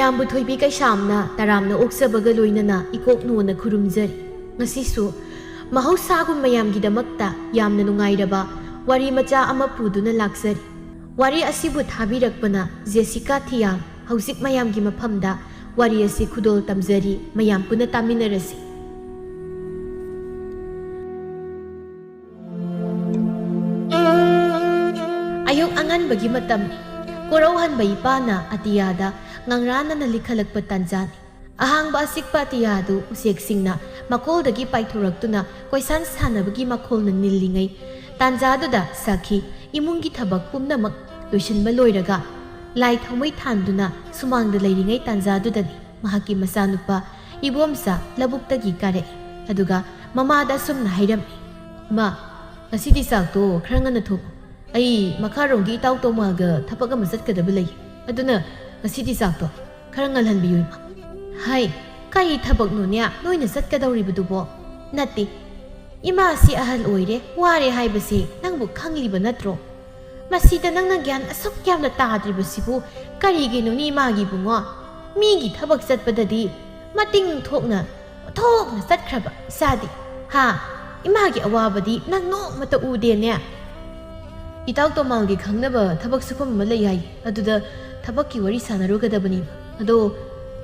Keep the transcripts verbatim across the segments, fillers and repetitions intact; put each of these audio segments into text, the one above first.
ꯃꯌꯥꯝꯕꯨ ꯊꯣꯏꯕꯤ ꯀꯩꯁꯥꯝꯅ ꯇꯔꯥꯝꯅ ꯑꯣꯛꯆꯕꯒ ꯂꯣꯏꯅꯅ ꯏꯀꯣꯛ ꯅꯣꯟꯅ ꯈꯨꯔꯨꯝꯖꯔꯤ꯫ ꯉꯁꯤꯁꯨ ꯃꯍꯧꯁꯥꯒꯨꯝ ꯃꯌꯥꯝꯒꯤꯗꯃꯛꯇ ꯌꯥꯝꯅ ꯅꯨꯡꯉꯥꯏꯔꯕ ꯋꯥꯔꯤ ꯃꯆꯥ ꯑꯃ ꯄꯨꯗꯨꯅ ꯂꯥꯛꯆꯔꯤ꯫ ꯋꯥꯔꯤ ꯑꯁꯤꯕꯨ ꯊꯥꯕꯤꯔꯛꯄꯅ ꯖꯦꯁꯤꯀꯥ ꯊꯤꯌꯥꯝ꯫ ꯍꯧꯖꯤꯛ ꯃꯌꯥꯝꯒꯤ ꯃꯐꯝꯗ ꯋꯥꯔꯤ ꯑꯁꯤ ꯈꯨꯗꯣꯜ ꯇꯝꯖꯔꯤ, ꯃꯌꯥꯝ ꯄꯨꯟꯅ ꯇꯥꯃꯤꯟꯅꯔꯁꯤ꯫ ꯑꯌꯨꯛ ꯑꯉꯟꯕꯒꯤ ꯃꯇꯝꯅꯤ꯫ ꯀꯣꯔꯧꯍꯟꯕ ꯏꯄꯥꯅ ꯑꯇꯤꯌꯥꯗ ꯉꯪꯔꯥꯟꯅꯅ ꯂꯤꯈꯠꯂꯛꯄ ꯇꯥꯟꯖꯥꯅꯤ꯫ ꯑꯍꯥꯡꯕ ꯑꯆꯤꯛꯄ ꯑꯇꯤꯌꯥꯗꯨ ꯎꯆꯦꯛꯁꯤꯡꯅ ꯃꯀꯣꯜꯗꯒꯤ ꯄꯥꯏꯊꯣꯔꯛꯇꯨꯅ ꯀꯣꯏꯁꯥꯟ ꯁꯥꯟꯅꯕꯒꯤ ꯃꯈꯣꯜꯅ ꯅꯤꯜꯂꯤꯉꯩ ꯇꯥꯟꯖꯥꯗꯨꯗ ꯁꯥꯈꯤ ꯏꯃꯨꯡꯒꯤ ꯊꯕꯛ ꯄꯨꯝꯅꯃꯛ ꯂꯣꯏꯁꯤꯟꯕ ꯂꯣꯏꯔꯒ ꯂꯥꯏ ꯊꯥꯎꯃꯩ ꯊꯥꯟꯗꯨꯅ ꯁꯨꯃꯥꯡꯗ ꯂꯩꯔꯤꯉꯩ ꯇꯥꯟꯖꯥꯗꯨꯗꯅꯤ ꯃꯍꯥꯛꯀꯤ ꯃꯆꯥꯅꯨꯄꯥ ꯏꯕꯣꯝꯆꯥ ꯂꯧꯕꯨꯛꯇꯒꯤ ꯀꯥꯔꯛꯏ꯫ ꯑꯗꯨꯒ ꯃꯃꯥꯗ ꯑꯁꯨꯝꯅ ꯍꯥꯏꯔꯝꯃꯤ, "ꯏꯃꯥ, ꯉꯁꯤꯗꯤ ꯆꯥꯛꯇꯣ ꯈꯔ ꯉꯟꯅ ꯊꯣꯡꯉꯨ꯫ ꯑꯩ ꯃꯈꯥꯔꯣꯝꯒꯤ ꯏꯇꯥꯎ ꯇꯣꯃꯥꯒ ꯊꯕꯛ ꯑꯃ ꯆꯠꯀꯗꯕ ꯂꯩ꯫ ꯑꯗꯨꯅ ꯉꯁꯤꯗꯤ ꯆꯥꯛꯇꯣ ꯈꯔ ꯉꯜꯍꯟꯕꯤꯌꯨ, ꯏꯃꯥ꯫" "ꯍꯥꯏ, ꯀꯔꯤ ꯊꯕꯛꯅꯣꯅꯦ ꯅꯣꯏꯅ ꯆꯠꯀꯗꯧꯔꯤꯕꯗꯨꯕꯣ?" "ꯅꯠꯇꯦ, ꯏꯃꯥꯁꯤ ꯑꯍꯜ ꯑꯣꯏꯔꯦ, ꯋꯥꯔꯦ ꯍꯥꯏꯕꯁꯤ ꯅꯪꯕꯨ ꯈꯪꯂꯤꯕ ꯅꯠꯇ꯭ꯔꯣ? ꯃꯁꯤꯗ ꯅꯪꯅ ꯒ꯭ꯌꯥꯟ ꯑꯁꯨꯛ ꯌꯥꯝꯅ ꯇꯥꯗ꯭ꯔꯤꯕꯁꯤꯕꯨ ꯀꯔꯤꯒꯤꯅꯣꯅꯦ ꯏꯃꯥꯒꯤ ꯏꯕꯨꯡꯉꯣ? ꯃꯤꯒꯤ ꯊꯕꯛ ꯆꯠꯄꯗꯗꯤ ꯃꯇꯤꯡ ꯊꯣꯛꯅ ꯊꯣꯛꯅ ꯆꯠꯈ꯭ꯔꯕ ꯏꯆꯥꯗꯤ꯫ ꯍꯥ? ꯏꯃꯥꯒꯤ ꯑꯋꯥꯕꯗꯤ ꯅꯪ ꯅꯣꯡꯃꯇ ꯎꯗꯦꯅꯦ?" "ꯏꯇꯥꯎ ꯇꯣꯃꯥꯜꯒꯤ ꯈꯪꯅꯕ ꯊꯕꯛ ꯁꯨꯐꯝ ꯑꯃ ꯂꯩ ꯍꯥꯏ, ꯑꯗꯨꯗ ꯊꯕꯛꯀꯤ ꯋꯥꯔꯤ ꯁꯥꯟꯅꯔꯨꯒꯗꯕꯅꯤ꯫ ꯑꯗꯣ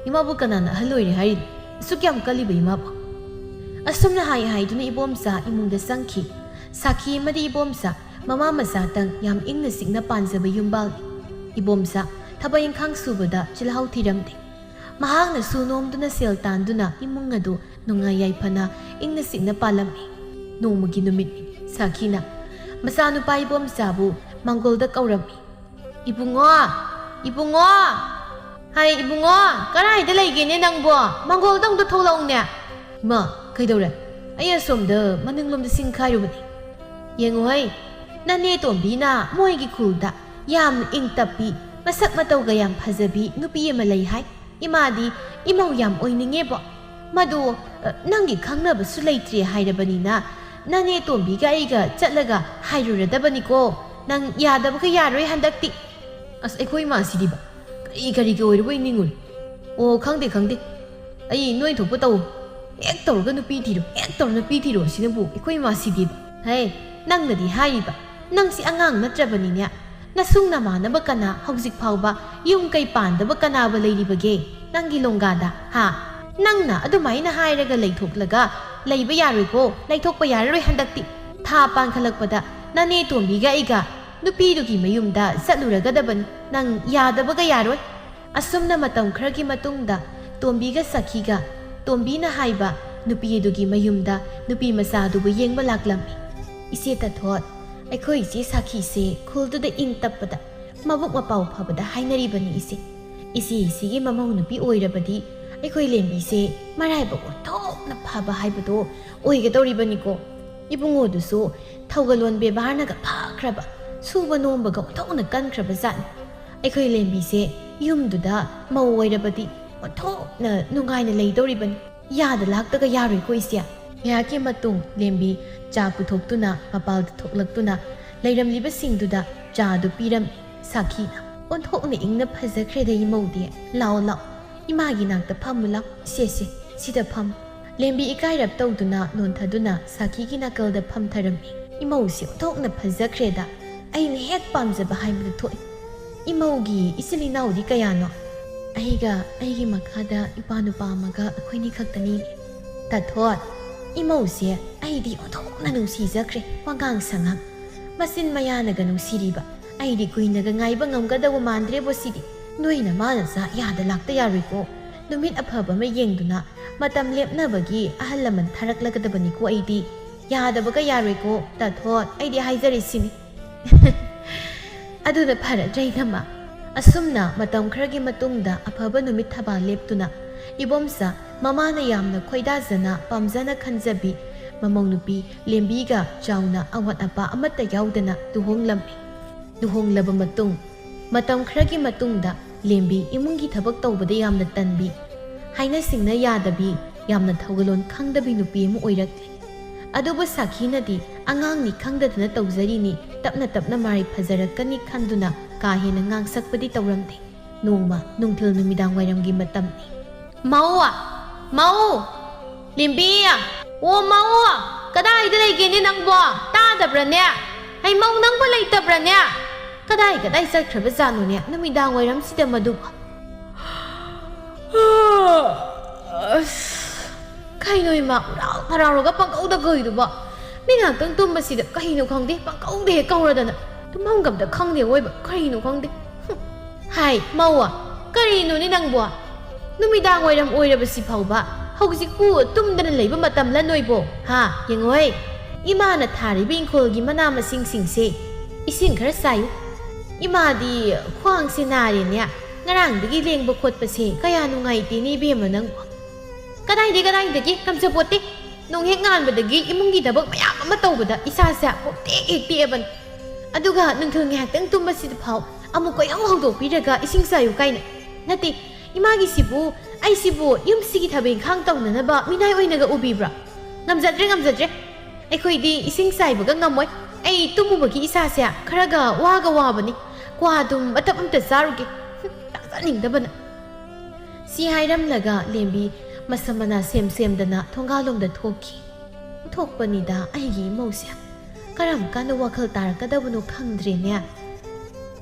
ꯏꯃꯥꯕꯨ ꯀꯅꯥꯅ ꯑꯍꯜ ꯑꯣꯏꯔꯦ ꯍꯥꯏꯔꯤꯅꯣ? ꯑꯁꯨꯛ ꯌꯥꯝ ꯀꯜꯂꯤꯕ ꯏꯃꯥꯕꯨ?" ꯑꯁꯨꯝꯅ ꯍꯥꯏ ꯍꯥꯏꯗꯨꯅ ꯏꯕꯣꯝꯆꯥ ꯏꯃꯨꯡꯗ ꯆꯪꯈꯤ꯫ ꯁꯥꯈꯤ ꯑꯃꯗꯤ ꯏꯕꯣꯝꯆꯥ ꯃꯃꯥ ꯃꯆꯥꯇꯪ ꯌꯥꯝ ꯏꯪꯅ ꯆꯤꯛꯅ ꯄꯥꯟꯖꯕ ꯌꯨꯝꯕꯥꯜꯅꯤ꯫ ꯏꯕꯣꯝꯆꯥ ꯊꯕꯛ ꯏꯪꯈꯥꯡ ꯁꯨꯕꯗ ꯆꯤꯜꯍꯥꯎ ꯊꯤꯔꯝꯗꯦ꯫ ꯃꯍꯥꯛꯅ ꯁꯨ ꯅꯣꯝꯗꯨꯅ ꯁꯦꯜ ꯇꯥꯟꯗꯨꯅ ꯏꯃꯨꯡ ꯑꯗꯨ ꯅꯨꯡꯉꯥꯏ ꯌꯥꯏꯐꯅ ꯏꯪꯅ ꯆꯤꯛꯅ ꯄꯥꯜꯂꯝꯃꯤ꯫ ꯅꯣꯡꯃꯒꯤ ꯅꯨꯃꯤꯠ ꯁꯥꯈꯤꯅ ꯃꯆꯥꯅꯨꯄꯥ ꯏꯕꯣꯝꯆꯥꯕꯨ ꯃꯥꯡꯒꯣꯜꯗ ꯀꯧꯔꯝꯃꯤ꯫ "ꯏꯕꯨꯡꯉꯣ! ꯏꯕꯨꯡꯉꯣ! ꯍꯥꯏ ꯏꯕꯨꯡꯉꯣ, ꯀꯗꯥꯏꯗ ꯂꯩꯒꯦꯅꯦ ꯅꯪꯕꯣ? ꯃꯥꯡꯒꯣꯜꯗ ꯑꯃꯨꯛꯇ ꯊꯣꯛꯂꯛꯎꯅꯦ꯫" "ꯏꯃꯥ, ꯀꯩꯗꯧꯔꯦ?" "ꯑꯩ ꯑꯁꯣꯝꯗ ꯃꯅꯤꯡꯂꯣꯝꯗ ꯁꯤꯡ ꯈꯥꯏꯔꯨꯕꯅꯤ꯫ ꯌꯦꯡꯉꯨꯍꯩ, ꯅꯅꯦ ꯇꯣꯝꯕꯤꯅ ꯃꯣꯏꯒꯤ ꯈꯨꯜꯗ ꯌꯥꯝꯅ ꯏꯪ ꯇꯞꯄꯤ, ꯃꯁꯛ ꯃꯇꯧꯒ ꯌꯥꯝ ꯐꯖꯕꯤ ꯅꯨꯄꯤ ꯑꯃ ꯂꯩ ꯍꯥꯏ꯫ ꯏꯃꯥꯗꯤ ꯏꯃꯧ ꯌꯥꯝ ꯑꯣꯏꯅꯤꯡꯉꯦꯕꯣ꯫ ꯃꯗꯨ, ꯑ, ꯅꯪꯒꯤ ꯈꯪꯅꯕꯁꯨ ꯂꯩꯇ꯭ꯔꯦ ꯍꯥꯏꯔꯕꯅꯤꯅ ꯅꯅꯦ ꯇꯣꯝꯕꯤꯒ ꯑꯩꯒ ꯆꯠꯂꯒ ꯍꯥꯏꯔꯨꯔꯗꯕꯅꯤꯀꯣ꯫ ꯅꯪ ꯌꯥꯗꯕꯒ ꯌꯥꯔꯣꯏ ꯍꯟꯗꯛꯇꯤ꯫" "ꯑꯁ, ꯑꯩꯈꯣꯏ ꯏꯃꯥꯁꯤꯗꯤꯕ ꯀꯔꯤ ꯀꯔꯤꯒꯤ ꯑꯣꯏꯔꯕꯣꯏ ꯅꯤꯡꯉꯨꯔꯦ꯫ "ꯑꯣ, ꯈꯪꯗꯦ, ꯈꯪꯗꯦ, ꯑꯩ ꯅꯣꯏ ꯊꯣꯛꯄ ꯇꯧ꯫ ꯍꯦꯛ ꯇꯧꯔꯒ ꯅꯨꯄꯤ ꯊꯤꯔꯣ, ꯍꯦꯛ ꯇꯧꯔ ꯅꯨꯄꯤ ꯊꯤꯔꯣ ꯁꯤꯅꯕꯨ ꯑꯩꯈꯣꯏ ꯏꯃꯥ ꯁꯤꯗꯦꯕ꯫ ꯍꯦ, ꯅꯪꯅꯗꯤ ꯍꯥꯏꯔꯤꯕ, ꯅꯪꯁꯤ ꯑꯉꯥꯡ ꯅꯠꯇ꯭ꯔꯕꯅꯤꯅꯦ꯫ ꯅꯁꯨꯡ ꯅꯃꯥꯟꯅꯕ ꯀꯅꯥ ꯍꯧꯖꯤꯛ ꯐꯥꯎꯕ ꯌꯨꯝ ꯀꯩ ꯄꯥꯟꯗꯕ ꯀꯅꯥꯕ ꯂꯩꯔꯤꯕꯒꯦ ꯅꯪꯒꯤ ꯂꯣꯡꯒꯥꯗ, ꯍꯥ? ꯅꯪꯅ ꯑꯗꯨꯃꯥꯏꯅ ꯍꯥꯏꯔꯒ ꯂꯩꯊꯣꯛꯂꯒ ꯂꯩꯕ ꯌꯥꯔꯣꯏꯀꯣ, ꯂꯩꯊꯣꯛꯄ ꯌꯥꯔꯔꯣꯏ ꯍꯟꯗꯛꯇꯤ꯫ ꯊꯥ ꯄꯥꯟꯈꯠꯂꯛꯄꯗ ꯅꯅꯦ ꯇꯣꯝꯕꯤꯒ ꯑꯩꯒ ꯅꯨꯄꯤꯗꯨꯒꯤ ꯃꯌꯨꯝꯗ ꯆꯠꯂꯨꯔꯒꯗꯕꯅꯤ꯫ ꯅꯪ ꯌꯥꯗꯕꯒ ꯌꯥꯔꯣꯏ꯫" ꯑꯁꯨꯝꯅ ꯃꯇꯝ ꯈꯔꯒꯤ ꯃꯇꯨꯡꯗ ꯇꯣꯝꯕꯤꯒ ꯁꯥꯈꯤꯒ ꯇꯣꯝꯕꯤꯅ ꯍꯥꯏꯕ ꯅꯨꯄꯤ ꯑꯗꯨꯒꯤ ꯃꯌꯨꯝꯗ ꯅꯨꯄꯤ ꯃꯆꯥ ꯑꯗꯨꯕꯨ ꯌꯦꯡꯕ ꯂꯥꯛꯂꯝꯃꯤ꯫ "ꯏꯆꯦ ꯇꯥꯊꯣꯠ, ꯑꯩꯈꯣꯏ ꯏꯆꯦ ꯁꯥꯈꯤꯁꯦ ꯈꯨꯜꯗꯨꯗ ꯏꯪ ꯇꯞꯄꯗ ꯃꯕꯨꯛ ꯃꯄꯥꯎ ꯐꯕꯗ ꯍꯥꯏꯅꯔꯤꯕꯅꯤ ꯏꯆꯦ꯫ ꯏꯆꯦ ꯏꯆꯦꯒꯤ ꯃꯃꯧ ꯅꯨꯄꯤ ꯑꯣꯏꯔꯕꯗꯤ ꯑꯩꯈꯣꯏ ꯂꯦꯝꯕꯤꯁꯦ ꯃꯔꯥꯏꯕꯛ ꯑꯣꯟꯊꯣꯛꯅ ꯐꯕ ꯍꯥꯏꯕꯗꯣ ꯑꯣꯏꯒꯗꯧꯔꯤꯕꯅꯤꯀꯣ꯫ ꯏꯕꯨꯡꯉꯣꯗꯨꯁꯨ ꯊꯧꯒꯜꯂꯣꯟ ꯕꯦꯕꯥꯔꯅꯒ ꯐꯈ꯭ꯔꯕ, ꯁꯨꯕ ꯅꯣꯝꯕꯒ ꯑꯣꯟꯊꯣꯛꯅ ꯀꯟꯈ꯭ꯔꯕ ꯖꯥꯠꯅꯤ꯫ ꯑꯩꯈꯣꯏ ꯂꯦꯝꯕꯤꯁꯦ ꯌꯨꯝꯗꯨꯗ ꯃꯧ ꯑꯣꯏꯔꯕꯗꯤ ꯑꯣꯟꯊꯣꯛꯅ ꯅꯨꯡꯉꯥꯏꯅ ꯂꯩꯗꯧꯔꯤꯕꯅꯤ꯫ ꯌꯥꯗ ꯂꯥꯛꯇꯒ ꯌꯥꯔꯣꯏꯀꯣ ꯏꯆꯦ꯫" ꯉꯥꯏꯍꯥꯛꯀꯤ ꯃꯇꯨꯡ ꯂꯦꯝꯕꯤ ꯆꯥ ꯄꯨꯊꯣꯛꯇꯨꯅ ꯃꯄꯥꯜꯗ ꯊꯣꯛꯂꯛꯇꯨꯅ ꯂꯩꯔꯝꯂꯤꯕꯁꯤꯡꯗꯨꯗ ꯆꯥ ꯑꯗꯨ ꯄꯤꯔꯝꯃꯤ꯫ ꯁꯥꯈꯤꯅ, "ꯑꯣꯟꯊꯣꯛꯅ ꯏꯪꯅ ꯐꯖꯈ꯭ꯔꯦꯗ ꯏꯃꯧꯗꯤ꯫ ꯂꯥꯎ, ꯂꯥꯎ, ꯏꯃꯥꯒꯤ ꯅꯥꯛꯇ ꯐꯝꯃꯨ ꯂꯥꯎ꯫ ꯁꯦ, ꯁꯦ, ꯁꯤꯗ ꯐꯝꯃꯨ꯫" ꯂꯦꯝꯕꯤ ꯏꯀꯥꯏꯔꯞ ꯇꯧꯗꯨꯅ ꯅꯣꯟꯊꯗꯨꯅ ꯁꯥꯈꯤꯒꯤ ꯅꯥꯀꯜꯗ ꯐꯝꯊꯔꯝꯃꯤ꯫ "ꯏꯃꯧꯁꯤ ꯑꯣꯟꯊꯣꯛꯅ ꯐꯖꯈ꯭ꯔꯦꯗ꯫ ꯑꯩꯅ ꯍꯦꯛ ꯄꯥꯝꯖꯕ ꯍꯥꯏꯕꯗꯨ ꯊꯣꯛꯑꯦ꯫ ꯏꯃꯧꯒꯤ ꯏꯆꯤꯜ ꯏꯅꯥꯎꯗꯤ ꯀꯌꯥꯅꯣ?" "ꯑꯩꯒ ꯑꯩꯒꯤ ꯃꯈꯥꯗ ꯏꯄꯥ ꯅꯨꯄꯥ ꯑꯃꯒ ꯑꯩꯈꯣꯏꯅꯤ ꯈꯛꯇꯅꯤ꯫" "ꯇꯥꯊꯣꯠ, ꯏꯃꯧꯁꯦ ꯑꯩꯗꯤ ꯑꯣꯟꯊꯣꯛꯅ ꯅꯨꯡꯁꯤꯖꯈ꯭ꯔꯦ꯫ ꯋꯥꯉꯥꯡ ꯁꯉꯥꯡ, ꯃꯆꯤꯟ ꯃꯌꯥꯅꯒ ꯅꯨꯡꯁꯤꯔꯤꯕ꯫ ꯑꯩꯗꯤ ꯀꯨꯏꯅꯒ ꯉꯥꯏꯕ ꯉꯝꯒꯗꯕ ꯃꯥꯟꯗ꯭ꯔꯦꯕꯣ ꯁꯤꯗꯤ꯫ ꯅꯣꯏ ꯅꯃꯥ ꯅꯆꯥ ꯌꯥꯗ ꯂꯥꯛꯇ ꯌꯥꯔꯣꯏꯀꯣ꯫ ꯅꯨꯃꯤꯠ ꯑꯐꯕ ꯑꯃ ꯌꯦꯡꯗꯨꯅ ꯃꯇꯝ ꯂꯦꯞꯅꯕꯒꯤ ꯑꯍꯜ ꯂꯃꯟ ꯊꯥꯔꯛꯂꯒꯗꯕꯅꯤꯀꯣ ꯑꯩꯗꯤ꯫ ꯌꯥꯗꯕꯒ ꯌꯥꯔꯣꯏꯀꯣ, ꯇꯥꯊꯣꯠ, ꯑꯩꯗꯤ ꯍꯥꯏꯖꯔꯤꯁꯤꯅꯤ꯫" "ꯑꯗꯨꯅ ꯐꯔꯗ꯭ꯔꯥ ꯏꯅꯝꯃ?" ꯑꯁꯨꯝꯅ ꯃꯇꯝ ꯈꯔꯒꯤ ꯃꯇꯨꯡꯗ ꯑꯐꯕ ꯅꯨꯃꯤꯠ ꯊꯕꯥꯜ ꯂꯦꯞꯇꯨꯅ ꯏꯕꯣꯝꯆꯥ ꯃꯃꯥꯅ ꯌꯥꯝꯅ ꯈꯣꯏꯗꯥꯖꯅ ꯄꯥꯝꯖꯅ ꯈꯟꯖꯕꯤ ꯃꯃꯧ ꯅꯨꯄꯤ ꯂꯦꯝꯕꯤꯒ ꯆꯥꯎꯅ ꯑꯋꯥꯠ ꯑꯄꯥ ꯑꯃꯠꯇ ꯌꯥꯎꯗꯅ ꯂꯨꯍꯣꯡꯂꯝꯃꯤ꯫ ꯂꯨꯍꯣꯡꯂꯕ ꯃꯇꯨꯡ ꯃꯇꯝ ꯈꯔꯒꯤ ꯃꯇꯨꯡꯗ ꯂꯦꯝꯕꯤ ꯏꯃꯨꯡꯒꯤ ꯊꯕꯛ ꯇꯧꯕꯗ ꯌꯥꯝꯅ ꯇꯟꯕꯤ, ꯍꯥꯏꯅ ꯁꯤꯡꯅ ꯌꯥꯗꯕꯤ, ꯌꯥꯝꯅ ꯊꯧꯒꯜꯂꯣꯟ ꯈꯪꯗꯕꯤ ꯅꯨꯄꯤ ꯑꯃ ꯑꯣꯏꯔꯛꯂꯤ꯫ ꯑꯗꯨꯕꯨ ꯁꯥꯈꯤꯅꯗꯤ ꯑꯉꯥꯡꯅꯤ ꯈꯪꯗꯗꯅ ꯇꯧꯖꯔꯤꯅꯤ, ꯇꯞꯅ ꯇꯞꯅ ꯃꯔꯥꯏ ꯐꯖꯔꯛꯀꯅꯤ ꯈꯟꯗꯨꯅ ꯀꯥ ꯍꯦꯟꯅ ꯉꯥꯡꯁꯛꯄꯗꯤ ꯇꯧꯔꯝꯗꯦ꯫ ꯅꯣꯡꯃ ꯅꯨꯡꯊꯤꯜ ꯅꯨꯃꯤꯗꯥꯡ ꯋꯥꯏꯔꯝꯒꯤ ꯃꯇꯝꯅꯤ꯫ "ꯃꯧ! ꯃꯧ! ꯂꯦꯝꯕꯤ! ꯑꯣ, ꯃꯧ! ꯀꯗꯥꯏꯗ ꯂꯩꯒꯦꯅꯦ ꯅꯪꯕꯣ? ꯇꯥꯗꯕ꯭ꯔꯅꯦ? ꯍꯩ, ꯃꯧ, ꯅꯪꯕꯨ ꯂꯩꯇꯕ꯭ꯔꯅꯦ? ꯀꯗꯥꯏ ꯀꯗꯥꯏ ꯆꯠꯈ꯭ꯔꯕꯖꯥꯠꯅꯣꯅꯦ ꯅꯨꯃꯤꯗꯥꯡ ꯋꯥꯏꯔꯝꯁꯤꯗ ꯃꯗꯨꯕꯨ?" ꯑꯁ, ꯀꯩꯅꯣ ꯏꯃꯥ, ꯎꯔꯥꯎ ꯍꯔꯥꯎꯔꯒ ꯄꯪꯀꯧꯗ ꯀꯧꯏꯗꯨꯕꯣ? ꯃꯤ ꯉꯥꯛꯇꯪ ꯇꯨꯝꯕꯁꯤꯗ ꯀꯩꯅꯣ ꯈꯪꯗꯦ, ꯄꯪꯀꯧꯗ ꯍꯦꯛ ꯀꯧꯔꯗꯅ꯫ ꯇꯨꯝꯐꯝꯒ ꯑꯝꯇ ꯈꯪꯗꯦ ꯑꯣꯏꯕ, ꯀꯔꯤꯅꯣ ꯈꯪꯗꯦ꯫ ꯍꯨꯝ꯫ "ꯍꯥꯏ, ꯃꯧ, ꯀꯔꯤꯅꯣꯅꯦ ꯅꯪꯕꯣ? ꯅꯨꯃꯤꯗꯥꯡ ꯋꯥꯏꯔꯝ ꯑꯣꯏꯔꯕꯁꯤ ꯐꯥꯎꯕ ꯍꯧꯖꯤꯛꯄꯨ ꯇꯨꯝꯗꯅ ꯂꯩꯕ ꯃꯇꯝꯂ ꯅꯣꯏꯕꯣ? ꯍꯥ? ꯌꯦꯡꯉꯣꯍꯦ, ꯏꯃꯥꯅ ꯊꯥꯔꯤꯕ ꯏꯪꯈꯣꯜꯒꯤ ꯃꯅꯥ ꯃꯁꯤꯡꯁꯤꯡꯁꯦ ꯏꯁꯤꯡ ꯈꯔ ꯆꯥꯏꯌꯨ꯫ ꯏꯃꯥꯗꯤ ꯈ꯭ꯋꯥꯡꯁꯦ ꯅꯥꯔꯦꯅꯦ, ꯉꯔꯥꯡꯗꯒꯤ ꯂꯦꯡꯕ ꯈꯣꯠꯄꯁꯦ ꯀꯌꯥ ꯅꯨꯡꯉꯥꯏꯇꯦꯅꯦ ꯏꯕꯦꯝꯃ ꯅꯪꯕꯣ꯫" "ꯀꯗꯥꯏꯗꯒꯤ, ꯀꯗꯥꯏꯗꯒꯤ? ꯉꯝꯖꯄꯣꯠꯇꯦ꯫ ꯅꯣꯡ ꯍꯦꯛ ꯉꯥꯟꯕꯗꯒꯤ ꯏꯃꯨꯡꯒꯤ ꯊꯕꯛ ꯃꯌꯥꯝ ꯑꯃ ꯇꯧꯕꯗ ꯏꯁꯥꯁꯦ ꯄꯣꯛꯇꯦꯛ ꯍꯦꯛ ꯇꯦꯛꯑꯕꯅꯤ꯫ ꯑꯗꯨꯒ ꯅꯨꯡꯊꯤꯜ ꯉꯥꯏꯍꯥꯛꯇꯪ ꯇꯨꯝꯕꯁꯤꯗ ꯐꯥꯎ ꯑꯃꯨꯛ ꯀꯣꯏꯍꯧ ꯍꯧꯗꯣꯛꯄꯤꯔꯒ ꯏꯁꯤꯡ ꯆꯥꯏꯌꯨ ꯀꯥꯏꯅ꯫ ꯅꯠꯇꯦ, ꯏꯃꯥꯒꯤꯁꯤꯕꯨ, ꯑꯩꯁꯤꯕꯨ ꯌꯨꯝꯁꯤꯒꯤ ꯊꯕꯛ ꯏꯪꯈꯥꯡ ꯇꯧꯅꯅꯕ ꯃꯤꯅꯥꯏ ꯑꯣꯏꯅꯒ ꯎꯕꯤꯕ꯭ꯔꯥ? ꯉꯝꯖꯗ꯭ꯔꯦ, ꯉꯝꯖꯗ꯭ꯔꯦ꯫ ꯑꯩꯈꯣꯏꯗꯤ ꯏꯁꯤꯡ ꯆꯥꯏꯕꯒ ꯉꯝꯃꯣꯏ꯫ ꯑꯩ ꯇꯨꯝꯃꯨꯕꯒꯤ ꯏꯁꯥꯁꯦ ꯈꯔꯒ ꯋꯥꯒ ꯋꯥꯕꯅꯤ꯫ ꯀ꯭ꯋꯥ ꯑꯗꯨꯝ ꯃꯇꯞ ꯑꯝꯇ ꯆꯥꯔꯨꯒꯦ꯫ ꯍꯨꯝ, ꯆꯥꯖꯅꯤꯡꯗꯕꯅ꯫" ꯁꯤ ꯍꯥꯏꯔꯝꯂꯒ ꯂꯦꯝꯕꯤ ꯃꯁꯝ ꯃꯅꯥ ꯁꯦꯝ ꯁꯦꯝꯗꯅ ꯊꯣꯡꯒꯥꯜꯂꯣꯝꯗ ꯊꯣꯛꯈꯤ꯫ ꯊꯣꯛꯄꯅꯤꯗ ꯑꯩꯒꯤ ꯏꯃꯧꯁꯦ꯫ ꯀꯔꯝ ꯀꯥꯟꯗ ꯋꯥꯈꯜ ꯇꯥꯔꯛꯀꯗꯕꯅꯣ ꯈꯪꯗ꯭ꯔꯦꯅꯦ꯫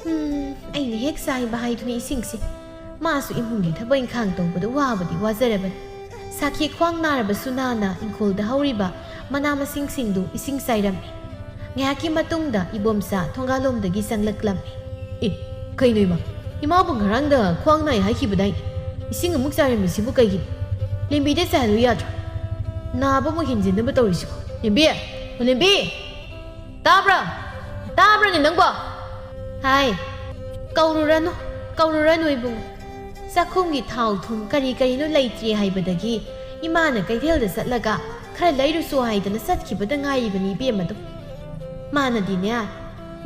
ꯎꯝ, ꯑꯩꯅ ꯍꯦꯛ ꯆꯥꯏꯕ ꯍꯥꯏꯗꯨꯅꯤ ꯏꯁꯤꯡꯁꯦ꯫ ꯃꯥꯁꯨ ꯏꯃꯨꯡꯒꯤ ꯊꯕꯛ ꯏꯪꯈꯥꯡ ꯇꯧꯕꯗ ꯋꯥꯕꯗꯤ ꯋꯥꯖꯔꯕꯅꯤ꯫ ꯁꯥꯈꯤ ꯈ꯭ꯋꯥꯡ ꯅꯥꯔꯕꯁꯨ ꯅꯥꯅ ꯏꯪꯈꯣꯜꯗ ꯍꯧꯔꯤꯕ ꯃꯅꯥ ꯃꯁꯤꯡꯁꯤꯡꯗꯨ ꯏꯁꯤꯡ ꯆꯥꯏꯔꯝꯃꯤ꯫ ꯉꯥꯏꯍꯥꯛꯀꯤ ꯃꯇꯨꯡꯗ ꯏꯕꯣꯝꯆꯥ ꯊꯣꯡꯒꯥꯜꯂꯣꯝꯗꯒꯤ ꯆꯪꯂꯛꯂꯝꯃꯤ꯫ "ꯑꯦ, ꯀꯩꯅꯣ ꯏꯃꯥ? ꯏꯃꯥꯕꯨ ꯉꯔꯥꯡꯗ ꯈ꯭ꯋꯥꯡ ꯅꯥꯏ ꯍꯥꯏꯈꯤꯕꯗꯥꯏꯅꯦ? ꯏꯁꯤꯡ ꯑꯃꯨꯛ ꯆꯥꯏꯔꯝꯃꯤꯁꯤꯕꯨ ꯀꯩꯒꯤꯅꯣ? ꯂꯦꯝꯕꯤꯗ ꯆꯥꯏꯍꯜꯂꯨ ꯌꯥꯗ꯭ꯔꯣ? ꯅꯥꯕ ꯑꯃꯨꯛ ꯍꯦꯟꯖꯤꯟꯅꯕ ꯇꯧꯔꯤꯁꯤꯕꯣ꯫ ꯂꯦꯝꯕꯤ! ꯑꯣ, ꯂꯦꯝꯕꯤ! ꯇꯥꯕ꯭ꯔꯥ? ꯇꯥꯕ꯭ꯔꯥꯅꯦ ꯅꯪꯕꯣ?" "ꯍꯥꯏ, ꯀꯧꯔꯨꯔꯅꯨ, ꯀꯧꯔꯨꯔꯅꯨ ꯏꯕꯨꯡꯉꯣ꯫ ꯆꯥꯛꯈꯨꯝꯒꯤ ꯊꯥꯎ ꯊꯨꯝ ꯀꯔꯤ ꯀꯔꯤꯅꯣ ꯂꯩꯇ꯭ꯔꯦ ꯍꯥꯏꯕꯗꯒꯤ ꯏꯃꯥꯅ ꯀꯩꯊꯦꯜꯗ ꯆꯠꯂꯒ ꯈꯔ ꯂꯩꯔꯨꯆꯣ ꯍꯥꯏꯗꯅ ꯆꯠꯈꯤꯕꯗ ꯉꯥꯏꯔꯤꯕꯅꯤ ꯏꯕꯦꯝꯃꯗꯣ꯫ ꯃꯥꯅꯗꯤꯅꯦ,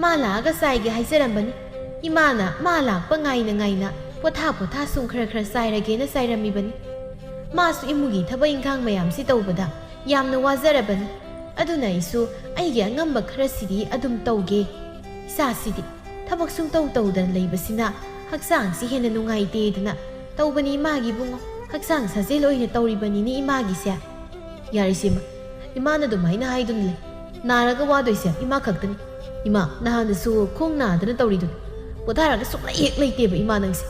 ꯃꯥ ꯂꯥꯛꯑꯒ ꯆꯥꯏꯒꯦ ꯍꯥꯏꯖꯔꯝꯕꯅꯤ꯫ ꯏꯃꯥꯅ ꯃꯥ ꯂꯥꯛꯄ ꯉꯥꯏꯅ ꯉꯥꯏꯅ ꯄꯣꯊꯥ ꯄꯣꯊꯥ ꯁꯨꯝ ꯈꯔ ꯈꯔ ꯆꯥꯏꯔꯒꯦꯅ ꯆꯥꯏꯔꯝꯃꯤꯕꯅꯤ꯫ ꯃꯥꯁꯨ ꯏꯃꯨꯡꯒꯤ ꯊꯕꯛ ꯏꯪꯈꯥꯡ ꯃꯌꯥꯝꯁꯤ ꯇꯧꯕꯗ ꯌꯥꯝꯅ ꯋꯥꯖꯔꯕꯅꯤ꯫ ꯑꯗꯨꯅ ꯑꯩꯁꯨ ꯑꯩꯒꯤ ꯑꯉꯝꯕ ꯈꯔꯁꯤꯗꯤ ꯑꯗꯨꯝ ꯇꯧꯒꯦ꯫ ꯏꯆꯥꯁꯤꯗꯤ ꯊꯕꯛ ꯁꯨꯡꯇꯧ ꯇꯧꯗꯅ ꯂꯩꯕꯁꯤꯅ ꯍꯛꯆꯥꯡꯁꯤ ꯍꯦꯟꯅ ꯅꯨꯡꯉꯥꯏꯇꯦꯗꯅ ꯇꯧꯕꯅꯤ ꯏꯃꯥꯒꯤ ꯏꯕꯨꯡꯉꯣ꯫ ꯍꯛꯆꯥꯡ ꯁꯥꯖꯦꯜ ꯑꯣꯏꯅ ꯇꯧꯔꯤꯕꯅꯤꯅꯦ ꯏꯃꯥꯒꯤꯁꯦ꯫ ꯌꯥꯔꯦ ꯁꯤꯃ, ꯏꯃꯥꯅ ꯑꯗꯨꯃꯥꯏꯅ ꯍꯥꯏꯗꯨꯅ ꯂꯩ꯫ ꯅꯥꯔꯒ ꯋꯥꯗꯣꯏꯁꯦ ꯏꯃꯥ ꯈꯛꯇꯅꯤ꯫ ꯏꯃꯥ, ꯅꯍꯥꯟꯗꯁꯨ ꯈꯣꯡ ꯅꯥꯗꯅ ꯇꯧꯔꯤꯗꯨꯅꯤ꯫ ꯄꯣꯊꯥꯔꯒ ꯁꯨꯡꯂꯩ ꯍꯦꯛ ꯂꯩꯇꯦꯕ ꯏꯃꯥ ꯅꯪꯁꯦ꯫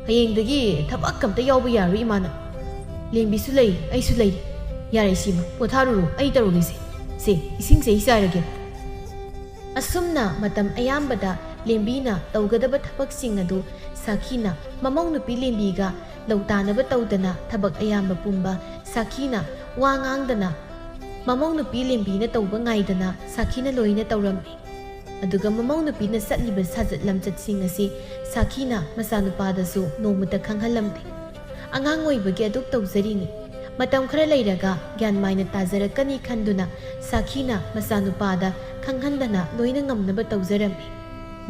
ꯍꯌꯦꯡꯗꯒꯤ ꯊꯕꯛ ꯑꯝꯇ ꯌꯥꯎꯕ ꯌꯥꯔꯣꯏ ꯏꯃꯥꯅ꯫ ꯂꯦꯝꯕꯤꯁꯨ ꯂꯩ, ꯑꯩꯁꯨ ꯂꯩ꯫ ꯌꯥꯔꯦ ꯁꯤꯃ, ꯄꯣꯊꯥꯔꯨꯔꯣ, ꯑꯩ ꯇꯧꯔꯒꯦꯁꯦ꯫ ꯁꯦ, ꯏꯁꯤꯡꯁꯦ ꯑꯩ ꯆꯥꯏꯔꯒꯦ꯫ ꯑꯁꯨꯝꯅ ꯃꯇꯝ ꯑꯌꯥꯝꯕꯗ ꯂꯦꯝꯕꯤꯅ ꯇꯧꯒꯗꯕ ꯊꯕꯛꯁꯤꯡ ꯑꯗꯨ ꯁꯥꯈꯤꯅ ꯃꯃꯧ ꯅꯨꯄꯤ ꯂꯦꯝꯕꯤꯒ ꯂꯧꯇꯥꯅꯕ ꯇꯧꯗꯅ ꯊꯕꯛ ꯑꯌꯥꯝꯕ ꯄꯨꯝꯕ ꯁꯥꯈꯤꯅ ꯋꯥ ꯉꯥꯡꯗꯅ ꯃꯃꯧ ꯅꯨꯄꯤ ꯂꯦꯝꯕꯤꯅ ꯇꯧꯕ ꯉꯥꯏꯗꯅ ꯁꯥꯈꯤꯅ ꯂꯣꯏꯅ ꯇꯧꯔꯝꯃꯤ꯫ ꯑꯗꯨꯒ ꯃꯃꯧ ꯅꯨꯄꯤꯅ ꯆꯠꯂꯤꯕ ꯁꯥꯖꯠ ꯂꯝꯆꯠꯁꯤꯡ ꯑꯁꯤ ꯁꯥꯈꯤꯅ ꯃꯆꯥꯅꯨꯄꯥꯗꯁꯨ ꯅꯣꯡꯃꯇ ꯈꯪꯍꯜꯂꯝꯗꯦ꯫ ꯑꯉꯥꯡ ꯑꯣꯏꯕꯒꯤ ꯑꯗꯨꯛ ꯇꯧꯖꯔꯤꯅꯤ꯫ ꯃꯇꯝ ꯈꯔ ꯂꯩꯔꯒ ꯒ꯭ꯌꯥꯟ ꯃꯥꯏꯅ ꯇꯥꯖꯔꯛꯀꯅꯤ ꯈꯟꯗꯨꯅ ꯁꯥꯈꯤꯅ ꯃꯆꯥꯅꯨꯄꯥꯗ ꯈꯪꯍꯟꯗꯅ ꯂꯣꯏꯅ ꯉꯝꯅꯕ ꯇꯧꯖꯔꯝꯃꯤ꯫